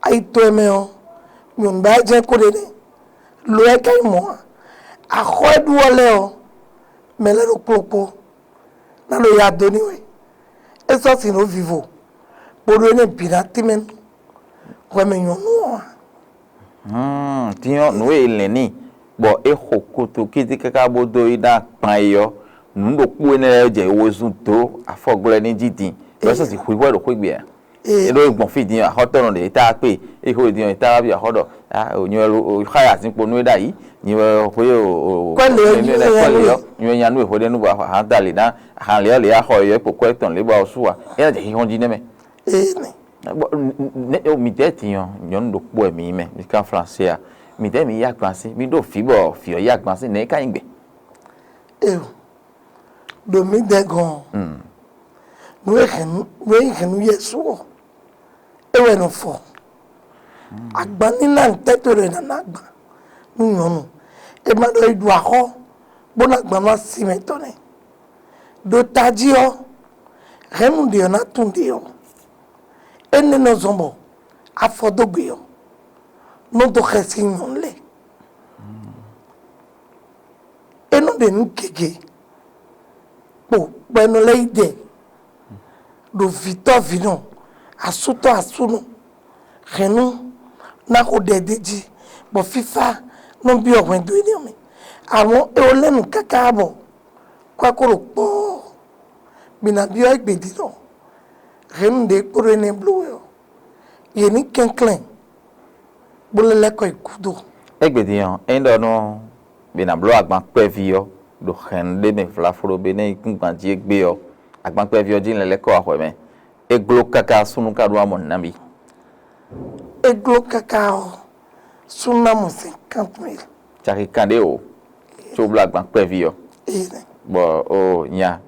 ayi tɔn e mɛ ɔ́, nyɔ̌nu ba jɛ́n kó ɖe nɛ́, lo wɛ ka nyí mɔ̌ ǎ. Axɔ́ e ɖu ɔ́ lɛ́ɛ ɔ́, mɛ lɛ́ɛ ɖo kplɔ́kpɔ́ ná ɖo ya dó n'i wɛ. É sɔ́ sin ɖó vivo, bó ɖó énɛ́ bǐ ná tínmɛ nú hwɛ mɛ nyɔ̌nu ɔ́ ǎ. Din ɔ́, nǔ e è lɛ̌n n'i bɔ é xo kotokédí káká bó dó yi ná gban é ɔ́, nǔ ɖokpó énɛ́ lɛ́ɛ jɛ wezun dó afɔglɛ́ ní jí din, bɔ é sɔ́ sin xwixwɛ ɖo xwé gbe ǎ. É ɖó gbɔn fí din ɔ́, axɔ́tɔ́nɔ ɖě é tá kpé, é xo din ɔ́, é tá wá bí axɔ́ ɖɔ, a ò nyi wɛ lo xa yi azinkpo nú é ɖ'ayǐ, nyi wɛ xwé o Kwɛ́ lě ɔ́, nyi wɛ kwɛ́ lě ɔ́, nyi wɛ nya nú é hweɖénu bɔ ahan da lě ná, ahan lě ɔ́ lě axɔ é kpo kwɛ́ tɔn lě bɔ ɔ sú a, é ná jɛ xixɔn jí nɛ́ mɛ. Ee nɛ. Bɔ midɛɛ din ɔ́, nyɔ̌nu ɖokpó wɛ mi nyí mɛ, mi ka Flansé a? Midɛɛ mi yí agban sín, mi ɖo vǐ bɔ vǐ ɔ́ yí agban sín, nɛ̌ é ka nyí gbɛn? Eo, ɖo midɛɛ gɔ́n ɔ́, nǔ e hɛn nǔ e hɛn nú Yɛsu ɔ́, é wɛ nɔ fɔ. Agban ní ná ntɛ́ towe ɖɔ è nǎ ná agban nú nyɔ̌nu. È ma ɖɔ yi ɖu axɔ́ bó ná agban nú asi mɛtɔn nɛ́. Ɖo tají ɔ́, hɛ̌nnu ɖě ɔ́ ná tunwun ɖě ɔ́, énɛ́ nɔ zɔn bɔ afɔdógbe ɔ́ nɔ dó xɛsi nyɔ̌nu lɛ́ɛ. É nɔ ɖe nǔ gěgé kpo bɔ è nɔ lɛ́ yi ɖɛ ɖo vǐtɔ́ vǐnɔ, asútɔ́ asúnɔ, hɛ̌nnu ná xo ɖɛ d'é jí, bɔ fífá nɔ byɔ́ hwɛndo énɛ́ ɔ́ mɛ. Amɔ̌ é wɛ lɛ́ nǔ káká bɔ kwɛ́ ko ɖo kpɔ́ɔ́. Mi ná byɔ́ égbé din ɖɔ hɛ̌nnu ɖě kpo ɖo énɛ́ bló wɛ ɔ́, yě ní kɛnklɛ́n bó lɛ́ lɛ́ kɔ yi gúdo. Égbé din ɔ́, ényí ɖɔ nú mǐ ná bló agban kpɛví ɔ́ ɖo hɛ̌nnu ɖé mɛ vlaflo ɖo Benɛ́ɛ yíkúngban jí égbé ɔ́, agban kpɛví ɔ́ jí lɛ́ lɛ́ kɔ wá xwɛ mɛ. É gló káká súnnu ka ɖó amɔ nǎ bǐ. É gló káká ɔ́, súnnu ná mɔ cinquante mille. Caki kanɖé o, có bló agban kpɛví ɔ́. Bɔ o nya,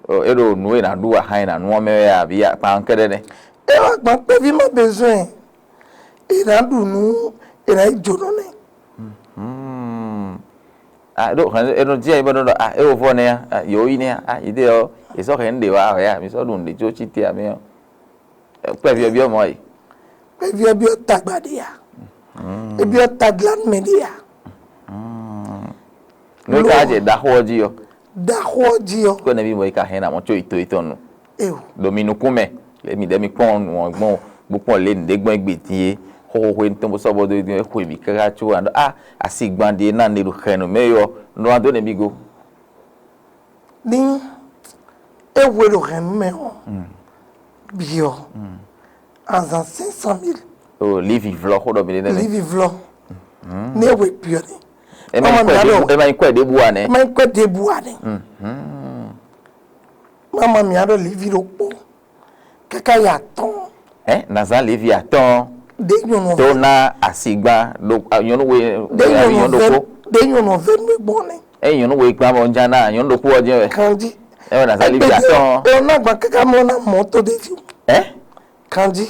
é ɖo nǔ e è nǎ ɖu ahan e è nǎ nu ɔ́ mɛ wɛ abǐ akpan kɛ́ɖɛ́ nɛ́. É wá agban kpɛví má bezwɛn, è nǎ ɖu nǔ, è nǎ yi jǒnɔ nɛ́. Hmm. Ah, ɖo hɛn e nɔ jí ayi bɔ nɔ ɖɔ ah, é wo vɔ nɛ́ ah, yǒ yi nɛ́ ah, yi ɖe ɔ́, è sɔ́ hɛn ɖe wá wɛ ah, mi sɔ́ ɖu nǔɖé có cí te amɛ ɔ́. Kpɛví ɔ́ byɔ́ mɔ̌ a yi. Kpɛví ɔ́ byɔ́ tagba ɖé a? É byɔ́ taglanu mɛ ɖé a? Nú é ka jɛ ɖaxó ɔ́ jí ɔ́. Ɖaxó ɔ́ jí ɔ́. Kó nɛbí mɔ é ka hɛn ná mɔ có yi to étɔn nu. Eo. Ɖo mi nukún mɛ, lě mi ɖɛ́ mi kpɔ́n nǔ ɔ́ gbɔn, bó kpɔ́n lě nǔɖé gbɔn égbé din é, xóxó xwé tɔn bó sɔ́ bɔ dó din é xwe mǐ káká có wá ɖɔ ah, asigban ɖíe ná ne ɖo xɛnu mɛ yɔ, Un ɖó ná dó nɛbí go. Ní é hwe ɖo hɛ̌nnu mɛ ɔ́, byɔ azǎn cinq cent mille. O livi vlɔ xó ɖɔ mi ɖe nɛmɛ. Livi vlɔ. Ní é hwe byɔ ni. Ema yi kwɛ ɖebu ema yi kwɛ ɖebu wa nɛ. Ema yi kwɛ ɖebu wa nɛ. Mama mi aɖɔ livi ɖokpó kaka yi atɔn. Ɛ nazan livi atɔn. Ɖe nyɔnu tó ná asigba ɖo nyɔnu we ɖe nyɔnu nyɔnu ɖokpó. Ɖe nyɔnu ɔvɛ nú gbɔn nɛ. Ɛ nyɔnu we gbã bɔ nja na nyɔnu ɖokpó ɔjɛ wɛ. Kanji. Ɛ wɛ nazan livi atɔn. Ɛ na gba kaka mɔ na mɔto ɖe fi. Ɛ. Kanji.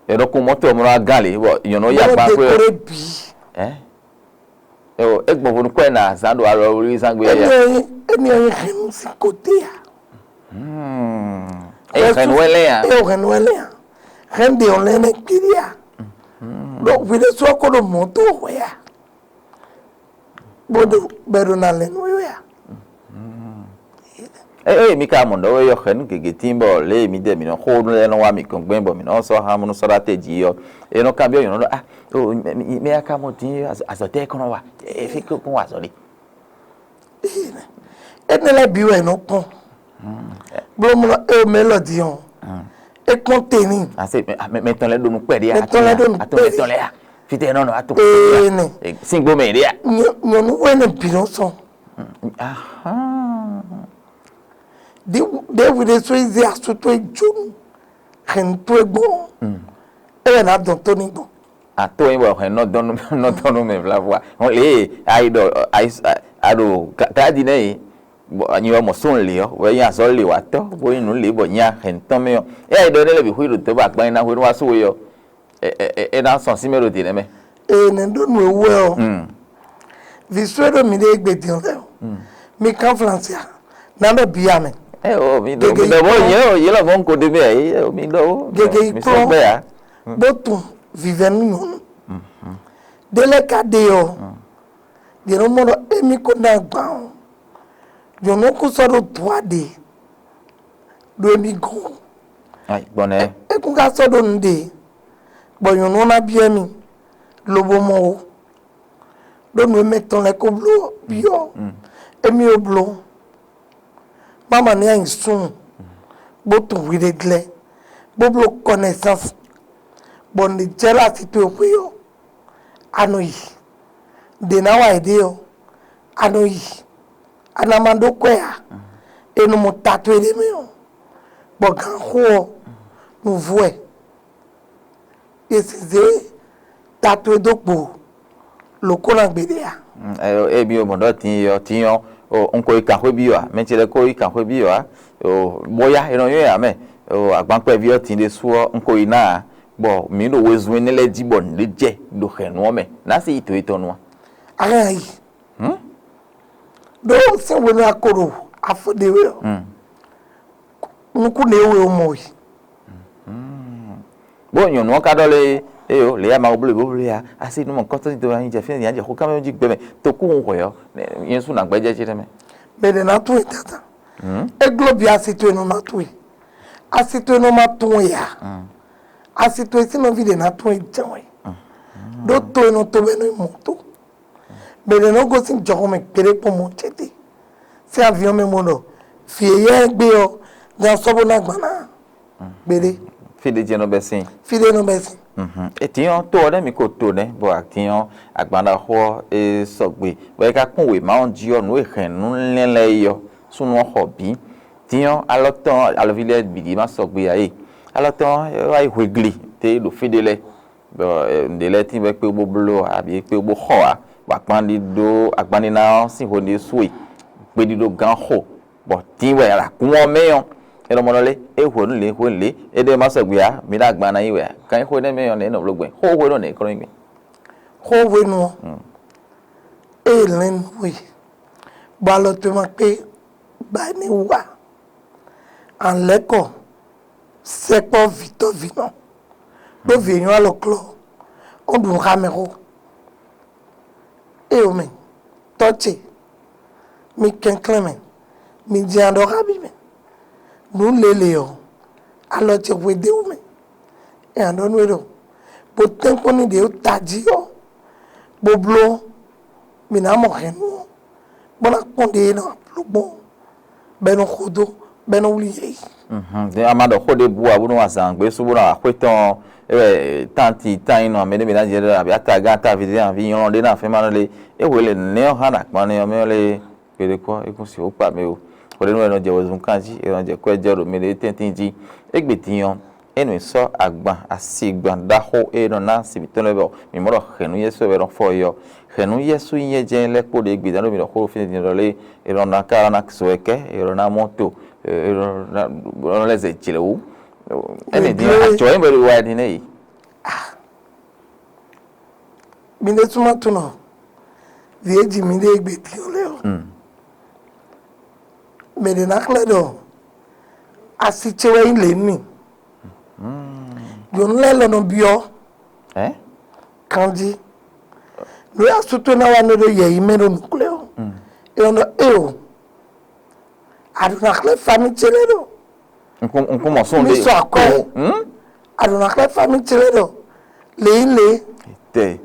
Ɛ ɖɔ kun mɔto mɔ na gan le bɔ nyɔnu ya gba kpe. Bɔlɔ de kore bi. Ɛ. Yo, é gbɔn vo nukún ɛ na zán ɖo alɔ wlí zán gbé ya. Éní ɔ́ nyí hɛn nú sín koté a? É hɛn nú ɛ lɛ́ ya. É hɛn nú ɛ lɛ́ ya. Hɛn ɖe ɔ́ lɛ́ nɛ kpíɖí a? Ɖo hwi ɖé sú ɔ́ kó ɖo mɔ̌ tó hwɛ a? Bó ɖo bɛ́ ɖo ná lɛ́ nú we a? Ée mi ka mɔ ɖɔ wɛ yɔ xɛ nú gěgé tín bɔ lě e midɛɛ mǐ nɔ xó nú lɛ́ɛ nɔ wá mǐ gɔn gbɛn bɔ mǐ nɔ sɔ́ han nú sɔ́ ɖó atɛ jí ɔ́, è nɔ kanbyɔ́ nyɔ̌nu ɖɔ ah o mɛ ya ka mɔ dín azɔ̌ tɛ́ kɔn nɔ wa? Fí kɔn wa azɔ̌ ɖe. Énɛ́ lɛ́ɛ bǐ wɛ è nɔ kpɔ́n. Blómlɔ́ e o mɛ élɔ́ din ɔ́, é kpɔ́n te n'i. Ase mɛ mɛ tɔn lɛ ɖo nu kpɛ ɖe ya. Mɛ tɔn lɛ ɖo nu kpɛ ɖe. Mɛ tɔn lɛ ya. Fitɛ nɔ nɔ ato. Ee nɛ. Singbo mɛ ɖe ya. Nyɔnu wɛ ne bǐ nɔ sɔn. Ɖěbǔ ɖé sɔ́ yi zé asú towe jónú hɛ̌nnu towe gbɔn. É wɛ ná dɔn tó ní gbɔn. Ato yin bɔ hɛn nɔ dɔn nɔ dɔn nú mɛ vlavo a. Hɔn lě e ayi ɖɔ ayi a ɖo taɖi nɛ yi. Bɔ anyi wɛ mɔ sɔn lě ɔ wɛ yin azɔ lě wa tɔ bo yin nu lě bɔ nya hɛn tɔn mɛ ɔ. E ayi ɖɔ ne lɛ bi hu yi ɖo dɔ bɔ agban yi na hu nu wa so we ɔ. E e e na sɔn si mɛ ɖo di nɛ mɛ. Ee nɛ ɖo nu ewu wɛ ɔ. Vǐ sú e ɖo mǐ ɖe gbe din lɛ ɔ. Mi kan flansia. Nado bia mɛ. Ɛ o mi ɖɔ mi ɖɔ bo yɛ o yɛ lɔ bɔ n ko de mi ɛ o mi ɖɔ o. Gege yi kplɔn bó tun vivɛ nú nyɔnu. Ɖé lɛ́ ka ɖe ɔ́, yě nɔ mɔ ɖɔ émí ko ná gbǎn ɔ́, nyɔnu kún sɔ́ ɖó dǔ aɖě ɖo émí gɔ́n. Gbɔn nɛ. É kún ka sɔ́ ɖó nǔɖé, bɔ nyɔnu ɔ́ ná byɔ́ émí, lobo mɔ ó. Ɖó nǔ e mɛ tɔn lɛ́ɛ ko bló ɔ́ byɔ́ émí ó bló. Má ma ní anyi súnnu, bó tunwun hwiɖéglɛ́, bó bló kɔnɛsáns, bɔ nǔ jɛ ɖo asi towe xwé ɔ́, a nɔ yi. Ɖě ná wa yěɖée ɔ́, a nɔ yi. A ná ma ɖó kwɛ́ ǎ. È nɔ mɔ ta towe ɖ'é mɛ ɔ́, bɔ gǎnxó ɔ́, nǔvú wɛ. È si zě ta towe dó gbo lǒ kó ná gbeɖé a? Ɛ ɛ bi o mɔ ɖɔ tin yɔ tin yɔ o un ko yi kanxwé bi yɔ a mɛ ce lɛ ko yi kanxwé bi yɔ a o bóyá e nɔ yɔ ya mɛ o agbankpɛ bi yɔ tin ɖe su ɔ un ko yi ná a bɔ mǐ ɖo wezun énɛ́ lɛ́ɛ jí bɔ nǔɖé jɛ ɖo xɛ̌nu ɔ́ mɛ ná sí yi to yětɔn nu a? Ahɛn ayi. Ɖó sɛn hwenu a ko ɖo afɔ ɖe wɛ ɔ, nukún ɖe we o mɔ we. Bó nyɔ̌nu ɔ́ ka ɖɔ lé eyo lě ama bló bó bló ya asi nú mɔ kɔ́tɔ́ do anyi jɛ fínɛ́ nyǎ jɛ xó kámɛ jí gbɛmɛ tokúhun hwɛ̌ ɔ́ nyɛ sú nǎ gbɛ́jɛ́ cí nɛ́ mɛ. Mɛ ɖě ná tún e tata. É gló bi asi towe nɔ ná tún e. Asi towe nɔ ma tún e ya. Asi towe sín nɔví ɖě ná tún e jɛ́n wɛ. Ɖó to e nɔ to bɛ nɔ mɔ to. Mɛ ɖě nɔ gosín jɔxɔmɛ gbeɖé kpɔ́n mɔ cɛ́tɛ́. Sín avyɔ́n mɛ mɔ ɖɔ vǐ e yá ɛ gbé ɔ́ gán sɔ́ bó ná gbǎn ná gbeɖé. Fí ɖé jɛ́n nɔ bɛ́ sín. Fí ɖé nɔ bɛ́ sín. Etǐn ɔ́, to ɔ́ nɛ́ mi ko to nɛ́, bɔ atín ɔ́, agbanɖaxó ɔ́, é sɔgbe, bɔ é ka kpɔ́n wěma ɔ́ jí ɔ́, nǔ e hɛn nǔ lɛ́nlɛ́n é ɔ́, súnnu ɔ́ xɔ bǐ. Tín ɔ́, alɔ tɔn ɔ́, alɔví lɛ́ɛ bǐ ma sɔgbe ǎ é. Alɔ tɔn ɔ́, é wá yi hweglí, té ɖo fí ɖé lɛ́ɛ. Bɔ nǔɖé lɛ́ɛ tín bɔ é kpé bó bló ǎ, abǐ é kpé bó xɔ ǎ, bɔ agbanɖiɖó agbanɖina ɔ́ sín hweɖé su e gbeɖiɖo gán xo, bɔ tín wɛ ɖo akún ɔ́ mɛ ɔ́, é nɔ mɔ ɖɔ lé, é hwenu lě hwenu lě, éɖée ma sɔgbe ǎ, mi ɖo agban ná yi wɛ ǎ. Kan nyí xó énɛ́ mɛ ɔ́, nɛ̌ nɔ bló gbɛn? Xó hwenu ɔ́ nɛ̌ é kɔ nɔ nyí gbɛn? Xó hwenu ɔ́, ée lɛ̌n nú we, bɔ alɔ towe ma kpé ba énɛ́ wú ǎ. An lɛ́ kɔ sɛkpɔ́ vǐtɔ́vǐnɔ, ɖó vǐ e nyɔ́ alɔ klɔ́ ɔ́ ɖu nǔ xá mɛ xó. Éyo mɛ, tɔ́ ce, mi kɛnklɛ́n mɛ, mi jɛ aɖɔxábí mɛ. Nǔ lělě ɔ́, alɔ ce hwe d'é wú mɛ. É nǎ ɖɔ nú we ɖɔ, bó tɛ́nkpɔ́n ní ɖě tají ɔ́, bó bló mǐ ná mɔ hɛ̌nnu ɔ́, bó ná kpɔ́n ɖě e nɔ bló gbɔn, bɔ é nɔ xo dó, bɔ é nɔ wlí yɛ yi. Mhm. Din a ma ɖɔ xó ɖěbǔ ǎ bónú azǎn gbé sú bónú axwé tɔn ɔ́, é wɛ tánti tányinɔ mɛ ɖé mɛ ná jɛ ɖɔ abǐ atagán ataví ɖé aví nyɔ́lɔn ɖé ná fɛ́n ma nɔ lé. É hwe le nɛ̌ ɔ́ hán ɖo akpan nɛ́ ɔ́ mɛ ɔ́ lé. Kpeɖé kpɔ́ é kún si wǒ kpa mɛ o. Xó ɖé nú wɛ è nɔ jɛ wezun kan jí, è nɔ jɛ kwɛ́ jɛ ɖo mɛ ɖé tɛ́ntin jí. Égbé din ɔ́, é nɔ sɔ́ agban asigban ɖaxó e nɔ ná asi mǐtɔn lɛ́ɛ bɔ mǐ mɔ ɖɔ hɛ̌nnu Yɛsu wɛ nɔ fɔ é ɔ́. Hɛ̌nnu Yɛsu nyí é jɛ́n lɛ́ kpó ɖě gbe dán ɖo mǐ ɖɔ xó ɖo fínɛ́ din ɖɔ lé, è nɔ ná ká ná sɔ ɛ kɛ́, è nɔ ná mɔ to, è nɔ ná lɛ́ zɛ jlɛ̌ wú. Énɛ́ din ɔ́, ajɔ̌ nyí bɔ è ɖo wa ɛ din nɛ́ yi. Mi ɖésú ma tunɔ vǐ e ji mi ɖe gbe din ɔ́ lɛ́ɛ ɔ́. Mɛ ɖě ná xlɛ́ ɖɔ asi ce wɛ nyí lě nú mì. Nyɔ̌nu lɛ́ɛ lɔ nɔ byɔ́ Ɛ? Kanjí. Nǔ e asú towe ná wa nɔ ɖo yɛ̌yi mɛ ɖo nǔkplé ɔ́, é nɔ ɖɔ éeǒ. A ɖǒ ná xlɛ́ famí ce lɛ́ɛ ɖɔ Nkún nkún mɔ sún mi ɖe. Sɔ akwɛ́. Hmm? A ɖǒ ná xlɛ́ famí ce lɛ́ɛ ɖɔ lě yi lě. Tɛ.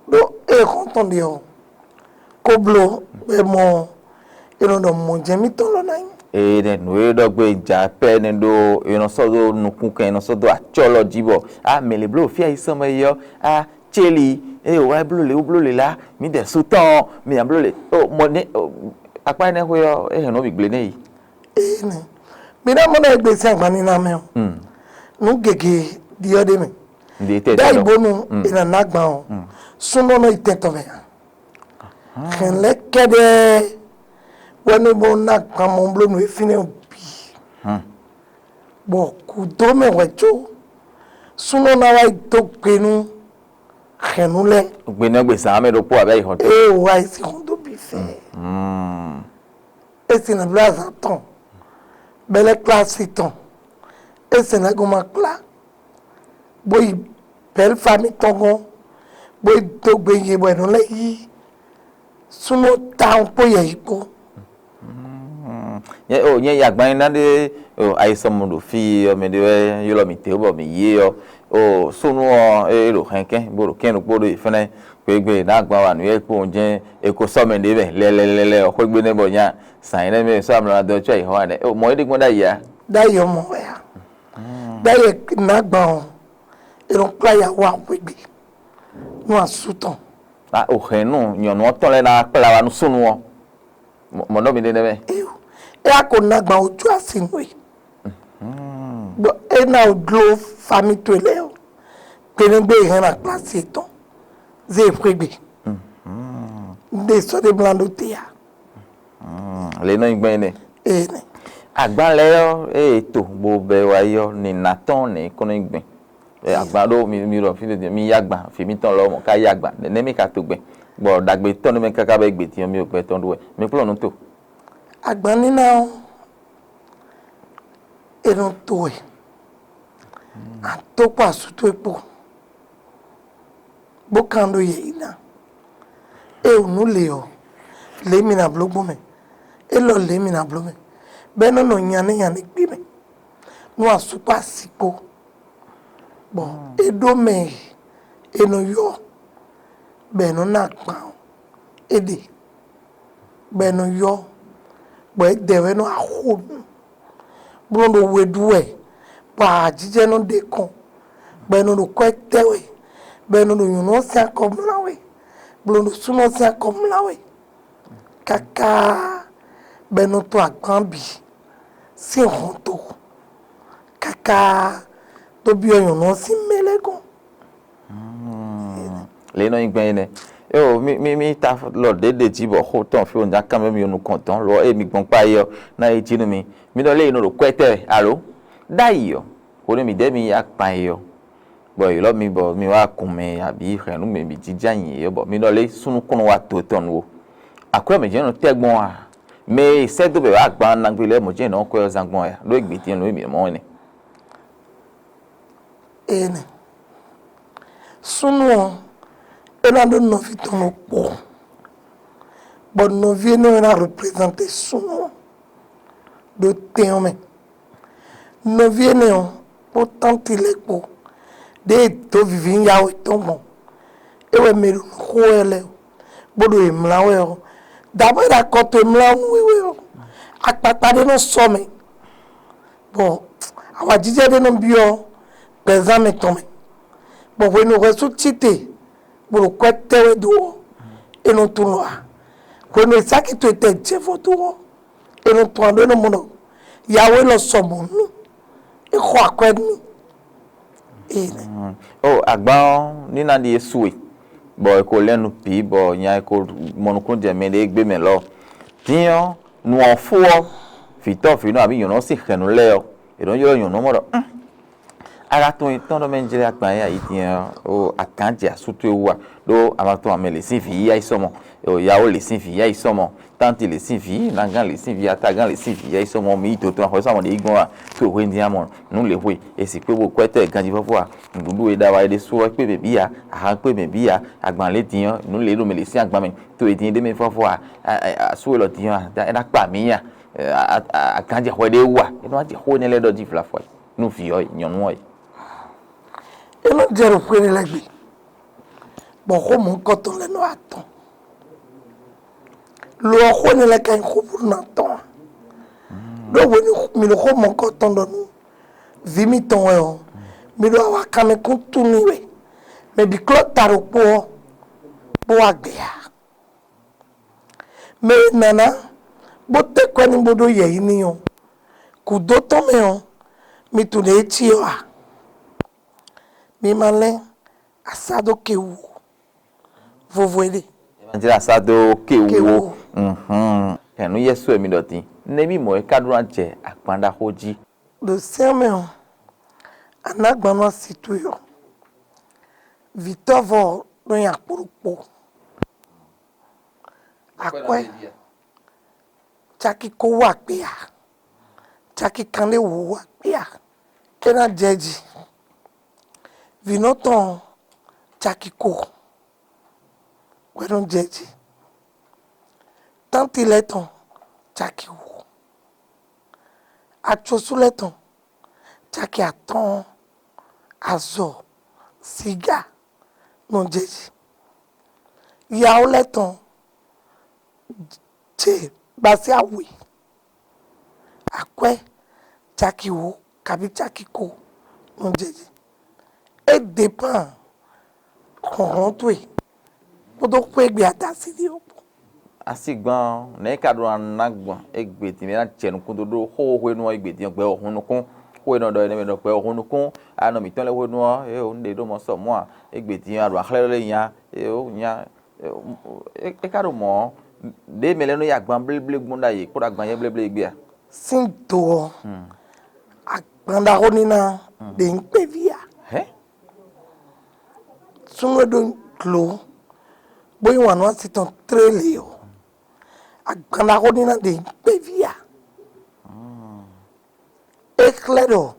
Ɖó ée xɔ́ntɔn ɖe ɔ́, ko bló bɔ è mɔ è nɔ ɖɔ mɔ̌ jɛ́n mítɔn lɔ ná nyí. Ee nɛ nǔ e ɖɔ gbe ja pɛ́ nɛ ɖó è nɔ sɔ́ dó nukúnkɛn è nɔ sɔ́ dó acɔ́ lɔ jí bɔ a mɛ lě bló fí ayi sɔmɛ yi ɔ́ a céli eye wá bló lě wú bló lě lá mǐ dɛ sú tɔn mǐ nya bló lě o mɔ nɛ akpá énɛ́ xwé ɔ́ é hɛn nɔ bǐ gblé nɛ yi. Ee nɛ mi ná mɔ ɖɔ egbe sín agban ní ná mɛ o. Nǔ gěgé ɖi ɔ́ ɖé mɛ. Ɖe tɛ ɖe ɖayi lɔ. Bónú è nǎ ná gban ɔ́ súnnu ɔ́ nɔ yi tɛn tɔn mɛ ǎ. Hɛn lɛ́ kɛ́ɖɛ́ wɛ nú bó ná gban mɔ bló nǔ e fínɛ́ ɔ́ bǐ. Bɔ kǔdó mɛ hwɛ̌ có súnnu ɔ́ ná wá yi dó gbe nú hɛ̌nnu lɛ́ɛ. Gbenɔgbe zǎn mɛ ɖokpó abɛ yi xɔn tó. Ée wá yi sí xɔn dó bǐ fɛ. É sì nɔ bló azǎn tɔn bɛ́ lɛ́ kplá asi tɔn. É sì nɔ gɔn ma kplá bó yi bɛ̌lfa mítɔn gɔ́n bó yi dó gbe nyɛ bɔ è nɔ lɛ́ yí súnnu tawun kpó yɛ̌yi kpó. Nyɛ o nyɛ yi agban ná ɖe o ayisɔmɔ ɖo fí ɔ́ mɛ ɖé wɛ ylɔ́ mì te bɔ mǐ yí ɔ́ o súnnu ɔ́ é ɖo hɛnkɛ́n bó ɖo kɛ́n ɖokpó ɖo yi fɛ́nɛ gběgbé ná agban wa nǔ yɛ kpó jɛ́n è ko sɔ́ mɛ ɖě mɛ lɛlɛlɛlɛ ɔ́ xwé gbe nɛ́ bɔ nya sǎn nyɛ nɛ́ mɛ sɔ́ amlɔ ná dɔn cɔ́ ayǐ xɔ́ wa nɛ́ o mɔ é ɖe gbɔn ɖ'ayǐ a. Ɖ'ayǐ ɔ́ mɔ wɛ a. Ɖ'ayǐ ná agban ɔ́ è nɔ kplá ya wá xwé gbe nú asú tɔn. A o hɛn nú nyɔ̌nu ɔ́ tɔn lɛ́ɛ ná kplá wa nú súnnu ɔ́. Mɔ̌ ɖɔ mi ɖe nɛ́ mɛ. Eo, é wá ko ná gban wú jó asi nú we. Bɔ é ná wú dló fami towe lɛ́ɛ ɔ́, gbenɛgbé e hɛn ná kplá asi yětɔn zé e xwé gbe. Un ɖe sɔ́ ɖé mlá ɖó te ǎ. Le nɔ nyi gbɛn nɛ. Ee nɛ. Agban lɛ́ɛ ɔ́, ée to bo bɛ wá yi ɔ́, nǐ ná tɔn nɛ̌ kɔn nɔ nyi gbɛn. Ɛ, agban ɖó mi mi ɖɔ fí ɖé mi yá agban fí mítɔn lɔ mɔ ká yá agban nɛnɛ mi ka to gbɛn bɔ ɖagbe tɔn ɖé mɛ káká bɛ gbe tiɔn mi ò gbɛ tɔn ɖó wɛ mi kplɔ́n nú to. Agban níná ɔ́, è nɔ to wɛ, ató kpó asú towe kpó, bó kan ɖó yɛ yi ná. Ée wǔ nú le ɔ́, lě mi ná bló gbɔn mɛ, élɔ́ lě mi ná bló mɛ, bɔ é nɔ nɔ nya nɛ́ nya nɛ́ gbé mɛ, nú asú kpó asi kpó. Bɔ é ɖó mɛ e è nɔ ylɔ́ bɔ è nɔ ná agban ɔ́, é ɖe, bɔ è nɔ ylɔ́, bɔ é dɛ wɛ nɔ axo nú, bó nɔ ɖo we ɖú wɛ, bɔ ajijɛ nɔ ɖe kɔn, bɔ è nɔ ɖo kwɛ́ tɛ́ wɛ, bɔ è nɔ ɖo nyɔ̌nu ɔ́ sín akɔ mlá wɛ, bó nɔ ɖo súnnu ɔ́ sín akɔ mlá wɛ. Káká bɔ è nɔ to agban bǐ sín hɔnto káká dó byɔ́ nyɔ̌nu ɔ́ sín mɛ lɛ́ɛ gɔ́n. Le nɔ nyi gbɛn énɛ́. Eo mi mi mi ta lɔ ɖěɖe jí bɔ xó tɔn fí o nya kan mɛ mi nukɔn dɔn lɔ eye mi gbɔn kpa yi ɔ na yi jí nú mi. Mi nɔ lé yi nɔ ɖo kwɛ́ tɛ alo ɖ'ayǐ ɔ. Hwenu mi ɖě mi yi akpan yi ɔ, bɔ ylɔ́ mi bɔ mi wá kun mɛ abǐ hɛ̌nnu mɛ bǐ jínjɔ́n ayǐ é bɔ mi nɔ lé súnnu kɔn nɔ wá to tɔn nu ó. Akwɛ́ mɛ jɛ́n nɔ tɛ́ gbɔn a? Mɛ e sɛ́ dó bɛ wá agban nagbe lɛ́ɛ mɔ jɛ́n nɔ kwɛ́ ɔ́ zán gbɔn a? Ɖó égbé din nǔ e mǐ mɔ wɛ nɛ́. Ene. Súnnu ɔ́, é ná ɖó nɔví tɔn ɖokpó, bɔ nɔví énɛ́ ɔ́ ná reprezante súnnu ɔ́ ɖo tɛn ɔ́ mɛ. Nɔví énɛ́ ɔ́ kpó tánti lɛ́ɛ kpó, ɖěe dǒ vǐví yá wɛ tɔn gbɔn, é wɛ mɛ e ɖo nǔ xo wɛ lɛ́ɛ, bó ɖo yě mlá wɛ ɔ́, Dǎbɔ́ e ɖo akɔ towe mlá ɔ́ nú we wɛ ɔ́, akpakpa ɖé nɔ sɔ́ mɛ, bɔ awǎjijɛ ɖé nɔ byɔ́ gbɛzán mɛtɔn mɛ, bɔ hwenu e hwɛsú cí te bó ɖo kwɛ́ tɛ́ wɛ dó ɔ́, é nɔ tunwun ǎ. Hwenu e sáki towe tɛ jɛ fɔ dó ɔ́, é nɔ tunwun ɖó é nɔ mɔ ɖɔ Yawó élɔ́ sɔ mɔ̌ nú é xɔ akwɛ́ nú mì. Ee nɛ. O agban ɔ́ ní ná ɖi Yésu e, bɔ è ko lɛ́ nu bǐ, bɔ nya è ko mɔ nukúnnú jɛ mɛ ɖé gbé mɛ lɔ. Din ɔ́, nu ɔ́ fó ɔ́, vǐtɔ́ vǐnɔ abǐ nyɔ̌nu ɔ́ sín hɛ̌nnu lɛ́ɛ ɔ́, è nɔ ylɔ́ nyɔ̌nu ɔ́ mɔ ɖɔ: "Aga tɔn e tɔn ɖɔ mɛ un jlé agban e ayǐ din ɔ́, o agǎn jɛ asú towe wú a? Ɖó ama tɔn amɛ lě sín vǐ yíyá yi sɔmɔ, o yawó lě sín vǐ yíyá yi sɔmɔ, tánti lě sín vǐ, nagán lě sín vǐ, atagán lě sín vǐ yíyá yi sɔmɔ, mi yi dǒ tɔn axɔ́sú amɔ ɖě yi gbɔn a? Towe hwenu din amɔ nǔ lě hwe, e sì kpé bo kwɛ́tɔ́ e ganjí fɔ́fɔ́ a? Nǔɖuɖu e ɖa wá é ɖésú ɔ́ kpé mɛ bǐ a? Ahan kpé mɛ bǐ a? Agban lě din ɔ́, nǔ lě ɖo mɛ lě sín agban mɛ, towe din é ɖ'é mɛ fɔ́fɔ́ a? Asú élɔ́ din ɔ́, é ná kpa mǐ a? Agán jɛ hwɛ ɖé wú a? É nɔ wá jɛ xó énɛ́ lɛ́ɛ ɖɔ jí vlafɔ nú vǐ ɔ́ nyɔ̌nu ɔ́ é. É nɔ jɛ ɖo xwe énɛ́ lɛ́ɛ gbe, bɔ xó mɔ̌hunkɔtɔn lɛ́ɛ nɔ wá tɔn. Lo ɔ́, xó énɛ́ lɛ́ɛ ka nyí xó bó ná tɔn ǎ. Ɖó hwenu mi ɖo xó mɔ̌hunkɔtɔn ɖɔ nú vǐ mitɔn wɛ ɔ́, mi ɖo awakanmɛkún tunwun i wɛ. Mɛ bǐ klɔ́ ta ɖokpó ɔ́, bó wá gbɛ ǎ. Mɛ e nǎ ná bó tɛ́ kwɛ́ n'i bó ɖó yɛ̌yi n'i ɔ́, gǔdo tɔn mɛ ɔ́, mi tunwun ɖě e cí ɔ́ a? Mi ma lɛ́n asá dó ke wú ó. Vovo e ɖe. Evanjeli asá dó ke wú ó. Hɛ̌nnu Yɛsu wɛ mi ɖɔ din. Nɛ̌ mì mɔ̌ é ka ɖó ná jɛ agban ɖaxó jí? Ɖo sɛ́n mɛ ɔ́, a nǎ gban nú asi towe ɔ́, vǐtɔ́vɔ ɔ́ nɔ nyi akpo ɖokpó. Akwɛ́ caki ko wú akpé a? Caki kanɖé wǒ wú akpé a? É ná jɛ jí. Vǐnɔ tɔn caki ko wɛ nɔ jɛ jí. Tánti lɛ́ɛ tɔn caki wǒ. Acosú lɛ́ɛ tɔn caki atɔ́ɔ́n. Azɔ, siga nɔ jɛ jí. Yawó lɛ́ɛ tɔn ce basí awe. Akwɛ́ caki wǒ kabí caki ko nɔ jɛ jí. É depán hlɔ̌nhlɔ́n towe kpódó xwé e gbe a da así ɖe ɔ́ kpó. Asigban ɔ́, nɛ̌ é ka ɖó ná ná gbɔn égbé din mɛ ná jɛ nukún dó ɖó xó hwenu ɔ́ égbé din ɔ́, gbɛ ɔ́ hun nukún? Xó e nɔ ɖɔ énɛ́ mɛ ɖɔ gbɛ ɔ́ hun nukún. Anɔ mǐtɔn lɛ́ɛ hwenu ɔ́, é o un ɖe ɖó mɔ sɔ mɔ̌ a? Égbé din a ɖo axlɛ́ lɛ́ nya, é o nya. É ka ɖo mɔ̌ ɔ́, ɖěe mɛ lɛ́ɛ nɔ yi agban bléblé gbɔn ɖ'ayǐ kpódó agban yɛ́ bléblé gbé a? Sín do ɔ́, agban ɖaxó níná ɖě nyí kpɛví a? Hɛ̌? Súnnu e ɖó glo bó yí wǎn nú asi tɔn tlélé ɔ́, agban ɖaxó níná ɖě nyí kpɛví a? É xlɛ́ ɖɔ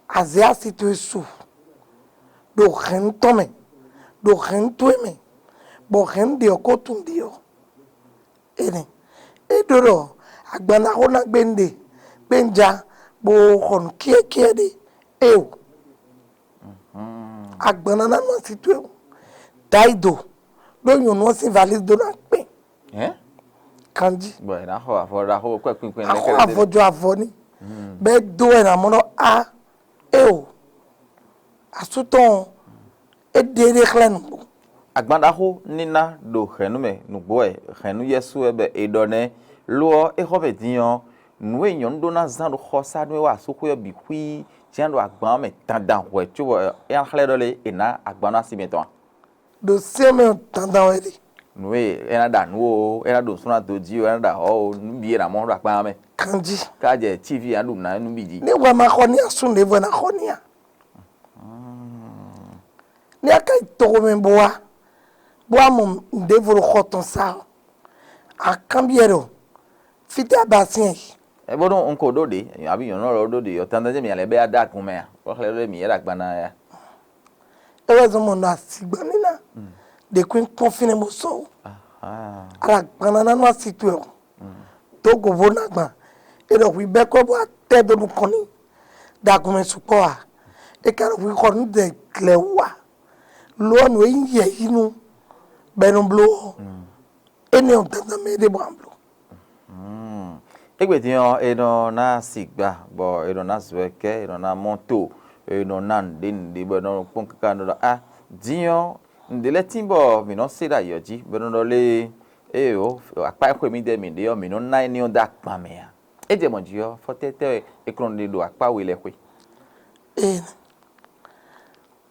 a zě asi towe su ɖo hɛ̌nnu tɔn mɛ, ɖo hɛ̌nnu towe mɛ, bɔ hɛ̌nnu ɖě ɔ́ ko tunwun ɖě ɔ́. Énɛ́ é ɖó ɖɔ agban ná xó ná gbé un ɖe, gbé un ja, bó xɔ nǔ kyɛ́kyɛ́ ɖé. Éeǒ. Agban ná ná nú asi towe wú. Dayido ɖó nyɔ̌nu ɔ́ sín valízi dó ná kpɛn. Hɛn? Kanjí. Bɔ è nǎ xɔ avɔ ɖaxó kɔ́ kpínkpɛn. Axɔ avɔ jɔ avɔ ní. Bɛ́ dó wɛ nǎ mɔ ɖɔ a, éeǒ. Asú tɔn ɔ́, é ɖe éɖée xlɛ́ nǔgbó. Agban ɖaxó níná ɖo hɛ̌nnu mɛ nǔgbó wɛ, hɛ̌nnu Yɛsu wɛ bɔ è ɖɔ nɛ́. Lo ɔ́, é xɔ mɛ din ɔ́, nǔ e nyɔ̌nu ɖó ná zán ɖo xɔsá nú é wá asúxwé ɔ́ bǐ xwíí jɛ́n ɖo agban ɔ́ mɛ dandan hwɛ̌ cóbɔ é ná xlɛ́ ɖɔ lé è nǎ agban nú asi mɛtɔn ǎ. Ɖo sɛ́n mɛ ɔ́ dandan wɛ ɖe. Nǔ e é ná ɖa nǔ o, é ná ɖo nǔsúnnú ado jí o, é ná ɖa hɔ̌ o, nǔ bǐ e è nǎ mɔ ɖo akpá mɛ. Kanjí. Ká jɛ tívi ǎ ɖu nǎ nú bǐ jí. Ní wɛ ma xɔ ní asú ɖěvo ná xɔ ní a? Ní a ka yi toxo mɛ bó wá, bó wá mɔ nǔɖévo ɖo xɔ tɔn sá ɔ́, a kanbyɔ́ ɖɔ fítɛ́ a ba syɛ́n yi? É bónú un ko ɖó ɖě, abǐ nyɔ̌nu ɔ́ ɖó ɖě ɔ́, tantɔ́n jɛ́n mǐ lɛ́ bɛ́ yá dó agun mɛ a? Bó xlɛ́ ɖɔ mǐ yɛ ɖo agban ná wɛ a? É wɛ zɔ́n mɔ nɔ asi gbɔn n'i ná ɖě kún kpɔ́n fínɛ́ bó sɔ́ wú. Ala agban ná ná nú asi towe ɔ́, dó go bó ná gban. È ɖɔ hwi bɛ́ kɔ́ bó wá tɛ́ dó nukɔn n'i ɖo agun mɛ sukpɔ́ ǎ. È ka ɖo hwi xɔ nǔ dɛ glɛ̌ wú ǎ. Lo ɔ́, nǔ e nyí yɛ̌yí nú bɔ è nɔ bló ɔ́, Énɛ́ ɔ́ dandan mɛ ɖé bɔ a bló. Égbé din ɔ́, è nɔ ná sigba, bɔ è nɔ ná zɔɛkɛ́, è nɔ ná mɔto, è nɔ ná nǔɖé nǔɖé, bɔ è nɔ kpɔ́n káká nɔ ɖɔ a din ɔ́, nǔɖé lɛ́ɛ tín bɔ mǐ nɔ se ɖo ayǐ ɔ́ jí, bɔ è nɔ ɖɔ lé, éeǒ, akpá e xwe mì ɖɛ mǐ ɖe ɔ́, mǐ nɔ ná éní ɔ́ dó agban mɛ ǎ. É jɛ mɔ̌ jí ɔ́, fɔ́tɛ́tɛ́ wɛ è kplɔ́n ɖe ɖo akpá we lɛ́ɛ xwe? Ee,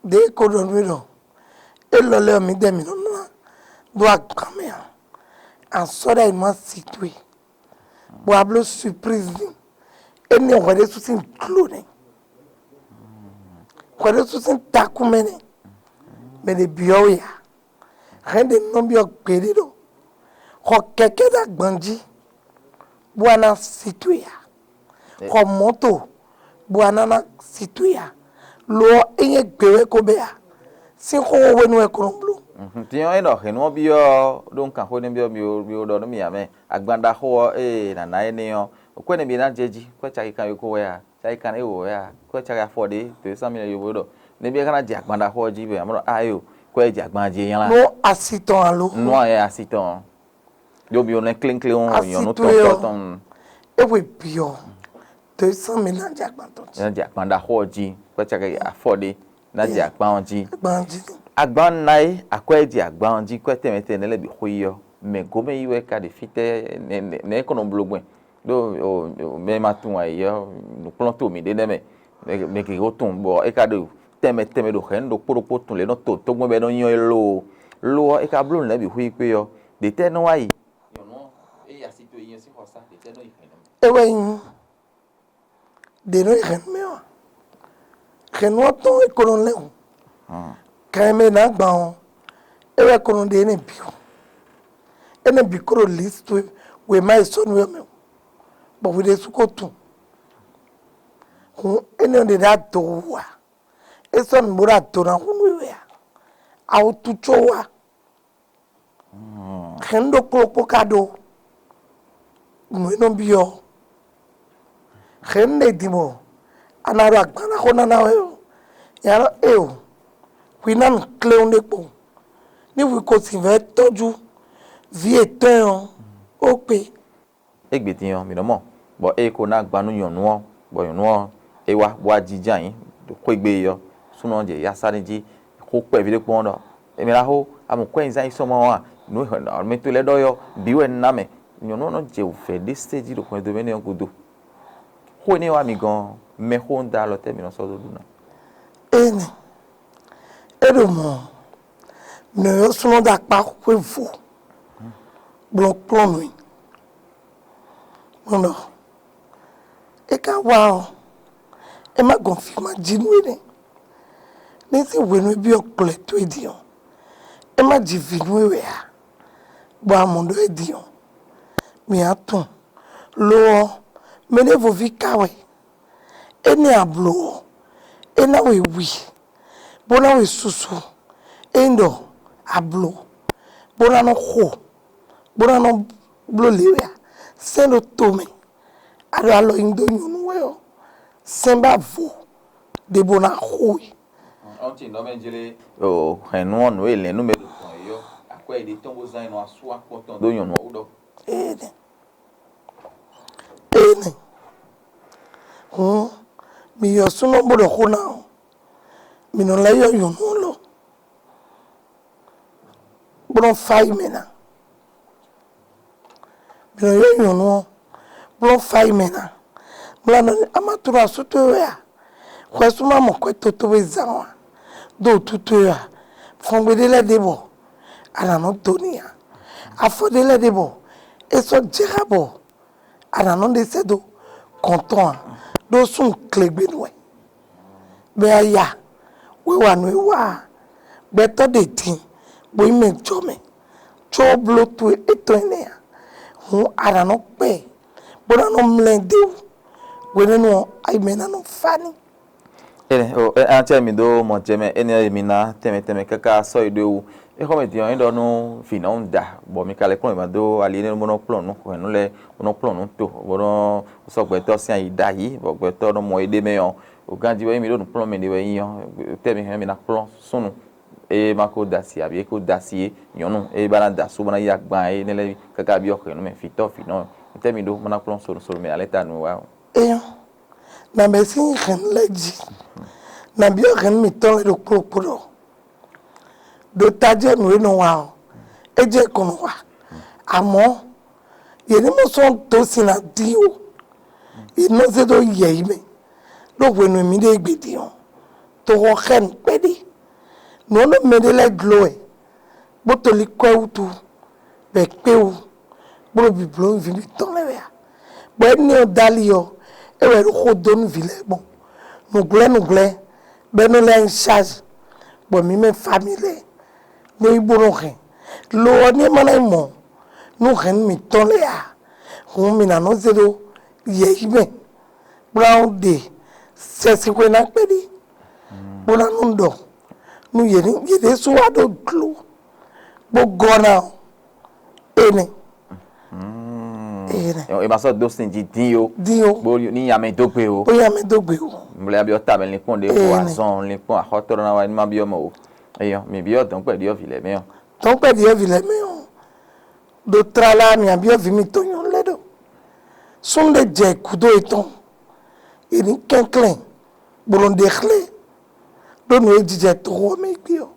ɖěe ko ɖɔ nú mì ɖɔ élɔ́ lɛ́ɛ ɔ́, mǐdɛɛ mǐ nɔ ná dó agban mɛ ǎ. A sɔ́ ɖ'ayǐ nú asi towe, bɔ a bló surprise n'i. Énɛ́ hwɛ ɖésú sín glo nɛ́, hwɛ ɖésú sín takún mɛ nɛ́. Mɛ ɖě byɔ́ we ǎ. Hɛn ɖě nɔ byɔ́ gbeɖé ɖɔ xɔ kɛkɛ́ ɖo agban jí, bó wá ná si towe ǎ. Xɔ mɔ̌to, bó wá ná ná si towe ǎ. Lo ɔ́, é nyí gbe wɛ ko bɛ́ ǎ. Sín xóxó hwenu wɛ ko nɔ bló. Din ɔ́, é ɖɔ hɛ̌nnu ɔ́ byɔ́ ɖó un kan xó nɛ́ byɔ́ mi ó ɖɔ nú mì ǎ mɛ. Agban ɖaxó ɔ́, ée nǎ ná énɛ́ ɔ́, kwɛ́ nɛ́ mi ná jɛ jí, kwɛ́ caki kan yoko wɛ a? Caki kan éwo wɛ a? Kwɛ́ caki afɔ ɖé, to e sán mì lɛ́ yovo ɖɔ nɛ́ byɔ́ ká ná jɛ agban ɖaxó ɔ́ jí bɔ amɔ̌ ɖɔ ayo, kwɛ́ e jɛ agban jí é nylá. Nú asi tɔn alo? Nú ayɛ asi tɔn ɔ́. Ɖó mi ɔ́ nɛ́ klénkléwún asi nyɔ̌nu towe tɔn ɔ́, tɔn. É hwe bǐ ɔ́, to e sán mì ná jɛ agban tɔn jí. Ná jɛ agban ɖaxó ɔ́ jí, kwɛ́ caki afɔ ɖé ná jɛ agban ɔ́ jí. Agban jí. Agban ná é, akwɛ́ e jɛ agban ɔ́ jí, kwɛ́ tɛnmɛ tɛnmɛ lɛ́ɛ bǐ xwé yi ɔ́, mɛ gǒmɛ yi wɛ ka ɖe fítɛ́ nɛ́ kɔn nɔ bló gbɛn? Ɖó mɛ ma tunwun ayǐ ɔ́, nǔkplɔ́n to mǐɖée nɛ́ mɛ, mɛ gěgé ko tunwun, bɔ é ka ɖo tɛnmɛ tɛnmɛ ɖo hɛ̌nnu ɖokpó ɖokpó tun lě nɔ to tógbɛ́n bɔ é nɔ nyɔ́ é lóo. Lo ɔ́, é ka bló nǔ lɛ́ɛ bǐ xwí kpé ɔ́, ɖě tɛ́ nɔ wá yi? Nyɔ̌nu ɔ́, é yi asi towe nyi ɔ́ sín xɔsá, ɖě tɛ́ nɔ yi hɛ̌nnu mɛ? É wɛ nyí ɖě nɔ yi hɛ̌nnu mɛ ɔ́, hɛ̌nnu ɔ́ tɔn é ko nɔ lɛ́ hǔn. Kan e mɛ è nǎ gban ɔ́, é wɛ ko nɔ ɖe énɛ́ bǐ ɔ́. Énɛ́ bǐ ko ɖo lǐsi towe wěma e sɔ́ nú we ɔ́ mɛ, bɔ hwi ɖésú ko tunwun. Hǔn énɛ́ ɔ́ ɖě ɖo ado wú ǎ. É sɔ́ nǔ bó ɖo ado ná hun nú we wɛ ǎ. Awutu có wá. Hɛ̌nnu ɖokpó ɖokpó ka ɖó nǔ e nɔ byɔ́. Hɛ̌nnu ɖě din bɔ a nǎ ɖo agban ná xó ná ná wɛ ɔ́, nya ɖɔ éeǒ, hwi ná nǔ kléwún ɖé kpowun. Ní hwi ko sin vɛ̌ tɔ́jú vǐ yětɔn ɔ́, ó kpe. Égbé din ɔ́, mǐ nɔ mɔ, bɔ é ko ná gban nú nyɔ̌nu ɔ́, bɔ nyɔ̌nu ɔ́, é wá, bó wá jínjɔ́n ayǐ ɖo xwé gbe é ɔ́, súnnu ɔ́ jɛ ya sá n'i jí, xó kpɛví ɖé kpɔ́n ɖɔ: "Emi la xó, a mɔ kwɛ́ nyi zán yi sɔ́ mɔ ɔ́ a? Nǔ e mɛ towe lɛ́ɛ ɖɔ ɔ́, bǐ wɛ un ná mɛ." Nyɔ̌nu ɔ́ nɔ jɛ wǔvɛ́ ɖé se jí ɖo hwɛndo mɛ énɛ́ ɔ́ gúdo. Xó énɛ́ wá mi gɔ́n ɔ́, mɛxó un da alɔ tɛ́ mǐ nɔ sɔ́ dó ɖu ná? Énɛ́ é ɖo mɔ̌, nǔ e súnnu ɔ́ ɖo akpá xwé vo gblɔ́nkplɔ́n nú i. Nɔ ɖɔ é ka wá ɔ́, é má gɔn fí má jí nú énɛ́. Ní sín hwenu e byɔ́ gblɛ̌ towe din ɔ́, é má ji vǐ nú we wɛ ǎ, bɔ a mɔ ɖɔ é din ɔ́, mǐ á tunwun. Lo ɔ́, mɛ ɖěvo ví ka wɛ. Énɛ́ a blǒ ɔ́, é ná we wi, bó ná we susu. Ényí ɖɔ a blǒ, bó ná nɔ xo, bó ná nɔ bló lě wɛ a, sɛ́n ɖo to mɛ, a ɖo alɔ nyi dó nyɔ̌nu wɛ ɔ́, sɛ́n bá vo ɖěbǔ ná xo we. Ɔ́n ce nɔ mɛ jlé o hɛ̌nnu ɔ́ nǔ e lɛ̌n nú mɛ ɖo tɔn é ɔ́, akwɛ́ e ɖe tɔn bó zán e nɔ asú akpɔ́n tɔn dó nyɔ̌nu ɔ́ wú ɖɔ. Énɛ́. Énɛ́. Hǔn, mi yɔ súnnu bó ɖɔ xó ná ɔ́, mi nɔ lɛ́ yɔ nyɔ̌nu ɔ́ lɔ, bó nɔ fá yi mɛ ná. Mi nɔ yɔ nyɔ̌nu ɔ́, bó nɔ fá yi mɛ ná. Mlá nɔ a ma tunwun asú towe wɛ a? Xwɛsú ma mɔ kwɛ́ toto e zán ɔ́ a? Dó wǔtu towe a? Fɔngbe ɖé lɛ́ɛ ɖe bɔ a nǎ nɔ dó n'i a? Afɔ ɖé lɛ́ɛ ɖe bɔ é sɔ́ jɛ xá bɔ a nǎ nɔ ɖe sɛ́ dó gɔ̌n tɔn a? Ɖó súnnu glegbenu wɛ. Bɔ a ya wɛ wa nǔ e wa gbɛtɔ́ ɖe din, bó nyí mɛ jɔmɛ, có bló towe étɔn énɛ́ ǎ. Hǔn a nǎ nɔ kpɛ, bó ná nɔ mlɛ́ d'é wú. Hwenɛ́nu ɔ́, ayi mɛ ná nɔ fá n'i. Ene o e an cɛ mi ɖó mɔ jɛ mɛ ene e mi ná tɛnmɛ tɛnmɛ káká sɔ́ yi ɖó é wú. É xɔ mɛ din ɔ́, é ɖɔ nú vǐ nɔ da, bɔ mi ka lɛ́ kplɔ́n yě ma dó ali énɛ́ bó nɔ kplɔ́n nǔ hwɛ̌nu lɛ́ɛ, bó nɔ kplɔ́n nǔ to, bó nɔ sɔ́ gbɛtɔ́ sín ayi ɖ'ayǐ, bɔ gbɛtɔ́ nɔ mɔ éɖée mɛ ɔ́, o ganjí wɛ nyí mi ɖó nǔkplɔ́nmɛ ɖé wɛ nyí ɔ́, tɛ́ mi hɛn mi ná kplɔ́n súnnu Ée ma ko da asi ǎ, é ko da asi é, nyɔ̌nu ée ba ná da asú bó ná yí agban énɛ́ lɛ́ɛ káká byɔ́ hɛ̌nnu mɛ fǐtɔ́ fǐnɔ, ntɛ́ mi ɖó bó ná kplɔ́n sonu sonu mɛ alɛ́ta nu wá ɔ́? Éyɔ́, nǎ bɛ́ sín hɛ̌nnu lɛ́ɛ jí, nǎ byɔ́ hɛ̌nnu mǐtɔn lɛ́ɛ ɖokpó ɖokpó ɖɔ ɖo tají ɔ́ nǔ e nɔ wa ɔ́, é jɛ kɔn nɔ wa. Amɔ̌, yě ní mɔ sɔ́ dó sin ná dín ó; yě nɔ zé dó yɛ yi mɛ, ɖó hwenu e mǐ ɖe gbe din ɔ́, toxo xɛ nǔ kpɛɖé. Nǔ ɔ́ ɖo mɛɖé lɛ́ɛ jló wɛ, bó to likwɛ́ wútu, bɔ è kpé wú, bó ɖo bǐbló nǔví mǐtɔn lɛ́ɛ wɛ ǎ. Bɔ énɛ́ ɔ́ dó ali ɔ́, é wɛ é ɖo xó dó nú vǐ lɛ́ɛ gbɔn. Nǔgblɛ́ nǔgblɛ́ bɔ é nɔ lɛ́ nyí sázi, bɔ mǐ mɛ famille lɛ́ɛ nɔ yi bó nɔ hɛn. Lo ɔ́, ní é ma ná nyí mɔ̌ nú hɛ̌nnu mǐtɔn lɛ́ɛ ǎ, hǔn mǐ ná nɔ zé ɖó yɛ yi mɛ, bó ná nɔ ɖe sɛsixwe ná kpɛɖé, bó ná nɔ ɖɔ nú yě ní yě ɖésú wá ɖó glǒ, bó gɔ́ ná ɔ́, énɛ́. Énɛ́. Ɔ, e ma sɔ́ dó sin jí dín ó. Dín ó. Bó ní nya mɛ dó gbe ó. Ó nya mɛ dó gbe ó. Mblɛ byɔ́ tamɛ linkpɔ́n ɖé ko azɔn linkpɔ́n axɔ́tɔ́ ná wá ní ma byɔ́ mɛ ó. Eyɔ, mi byɔ́ dɔ̌nkpɛ ɖyɔ́vǐ lɛ́ɛ mɛ ɔ́. Dɔ̌nkpɛ ɖyɔ́vǐ lɛ́ɛ mɛ ɔ́, ɖo tlala mi byɔ́ vǐ mitɔn nyɔ̌nu lɛ́ɛ ɖɔ súnnu ɖé jɛ gǔdo yětɔn, yě ní kɛnklɛ́n bó nɔ ɖe xlɛ́ ɖó nǔ e jijɛ toxo ɔ́ mɛ gbé ɔ́,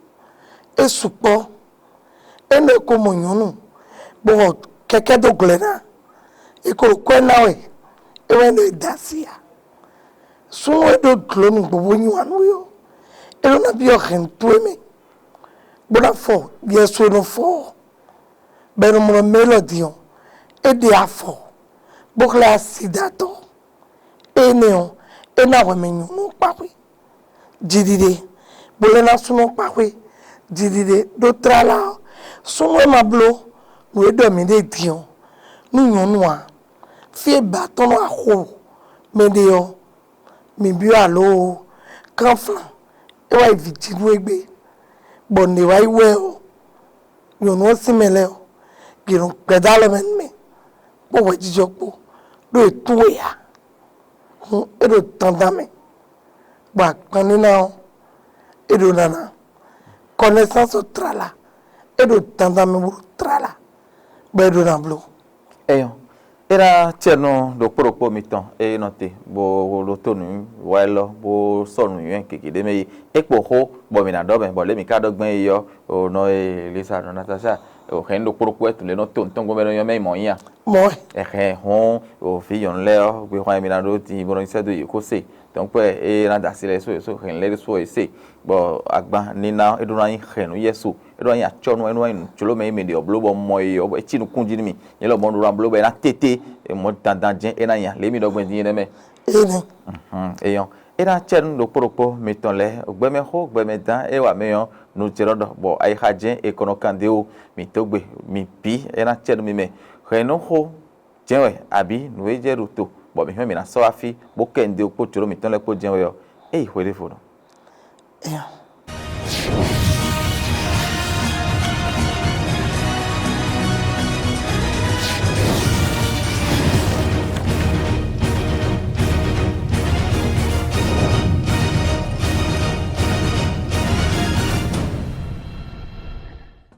é sukpɔ́. Énɛ́ ko mɔ nyɔ̌nu, bɔ kɛkɛ́ dó glɛ̌ ná, è ko ɖo kwɛ́ ná wɛ, é wɛ ɖo è da asi ǎ. Súnnu e ɖó dlǒ nǔgbó bó nyi wǎn nú we ɔ́, é nɔ ná byɔ́ hɛ̌nnu towe mɛ, bó ná fɔ yɛsu e nɔ fɔ ɔ́, bɔ è nɔ mlɔ mɛ élɔ́ din ɔ́, é ɖe afɔ, bó xlɛ́ asidatɔ́. Énɛ́ ɔ́, é ná hwɛ mɛ nyɔ̌nu ɔ́ kpa xwé jiɖiɖe, bó lɛ́ ná súnnu ɔ́ kpa xwé jiɖiɖe ɖó tlala ɔ́. Súnnu e ma bló nǔ e ɖɔ mǐ ɖe din ɔ́ nú nyɔ̌nu ǎ, fí e ba tɔn nɔ axo mɛ ɖe ɔ́, mǐ byɔ́ alǒ kánflán é wá yi vǐ jí nú égbé, bɔ nǔ e wá yi wɛ ɔ́, nyɔ̌nu ɔ́ sín mɛ lɛ́ɛ ɔ́, yě nɔ gbɛdó alɔ mɛ nú mì, kpó hwɛjijɔ kpó, ɖó è tunwun we ǎ. Hǔn é ɖo dandan mɛ, bɔ agbanníná ɔ́, é ɖo nana. Connaissance tlala, é ɖo dandan mɛ bó ɖo tlala, bɔ é ɖo na bló. Eyɔn, é ná cɛ nú ɖokpó ɖokpó mitɔn e nɔ te bó ɖo tó nǔ wa élɔ́ bó sɔ́ nǔnywɛ́ gěgé ɖé mɛ yi. É kpo xó bɔ mǐ ná ɖɔ mɛ, bɔ lě mǐ ka ɖɔ gbɛn yi ɔ́, o nɔ e Lisa nɔ Natasha, o hɛn ɖokpó ɖokpó wɛ tun lě nɔ to nǔtɔn gbɔn mɛ nɔ nyɔ́ mɛ yi mɔ̌ nyi a? Mɔ̌ wɛ. Ɛhɛn, hɔn o vǐ nyɔ̌nu lɛ́ɛ ɔ́, gbexwan e mi ná ɖó din bó nɔ nyi sɛ́ dó yě xó se. Donc é ná da asi lɛ́ɛ só yě só hɛn lɛ́ɛ ɖésú ɔ́ yě se, bɔ agban níná é ɖó ná nyí hɛn nú Yɛsu, é ɖó ná nyí acɔ́nú, é ɖó ná nyí nǔjlómɛ e mi ɖe ɔ́ bló bɔ mɔ e ɔ́, é cí nukún jí nú mi. Nyɛ lɔ mɔ ɖó ná bló bɔ é ná tété mɔ dandan jɛ́n é ná nya lě mi ɖɔ gbɛn din é nɛ́ mɛ. Énɛ́. Eyɔn, é ná cɛ nú ɖokpó ɖokpó mitɔn lɛ́ɛ, gbɛmɛxó gbɛmɛdán é wa mɛ ɔ́, nǔjlɔ́ ɖɔ bɔ ayixa jɛ́n è kɔ nɔ kan dó wú. Mi dó gbe, mi bǐ é ná cɛ nú mi mɛ. Hɛ̌nnúxó jɛ́n wɛ, abǐ nǔ e jɛ ɖo to, bɔ mǐ hɛn mǐ ná sɔ́ wá fí, bó kɛ nǔɖé kpó jlǒ mǐtɔn lɛ́ɛ kpó jɛ́n wɛ ɔ́, é yi hwe ɖěvo nɔ.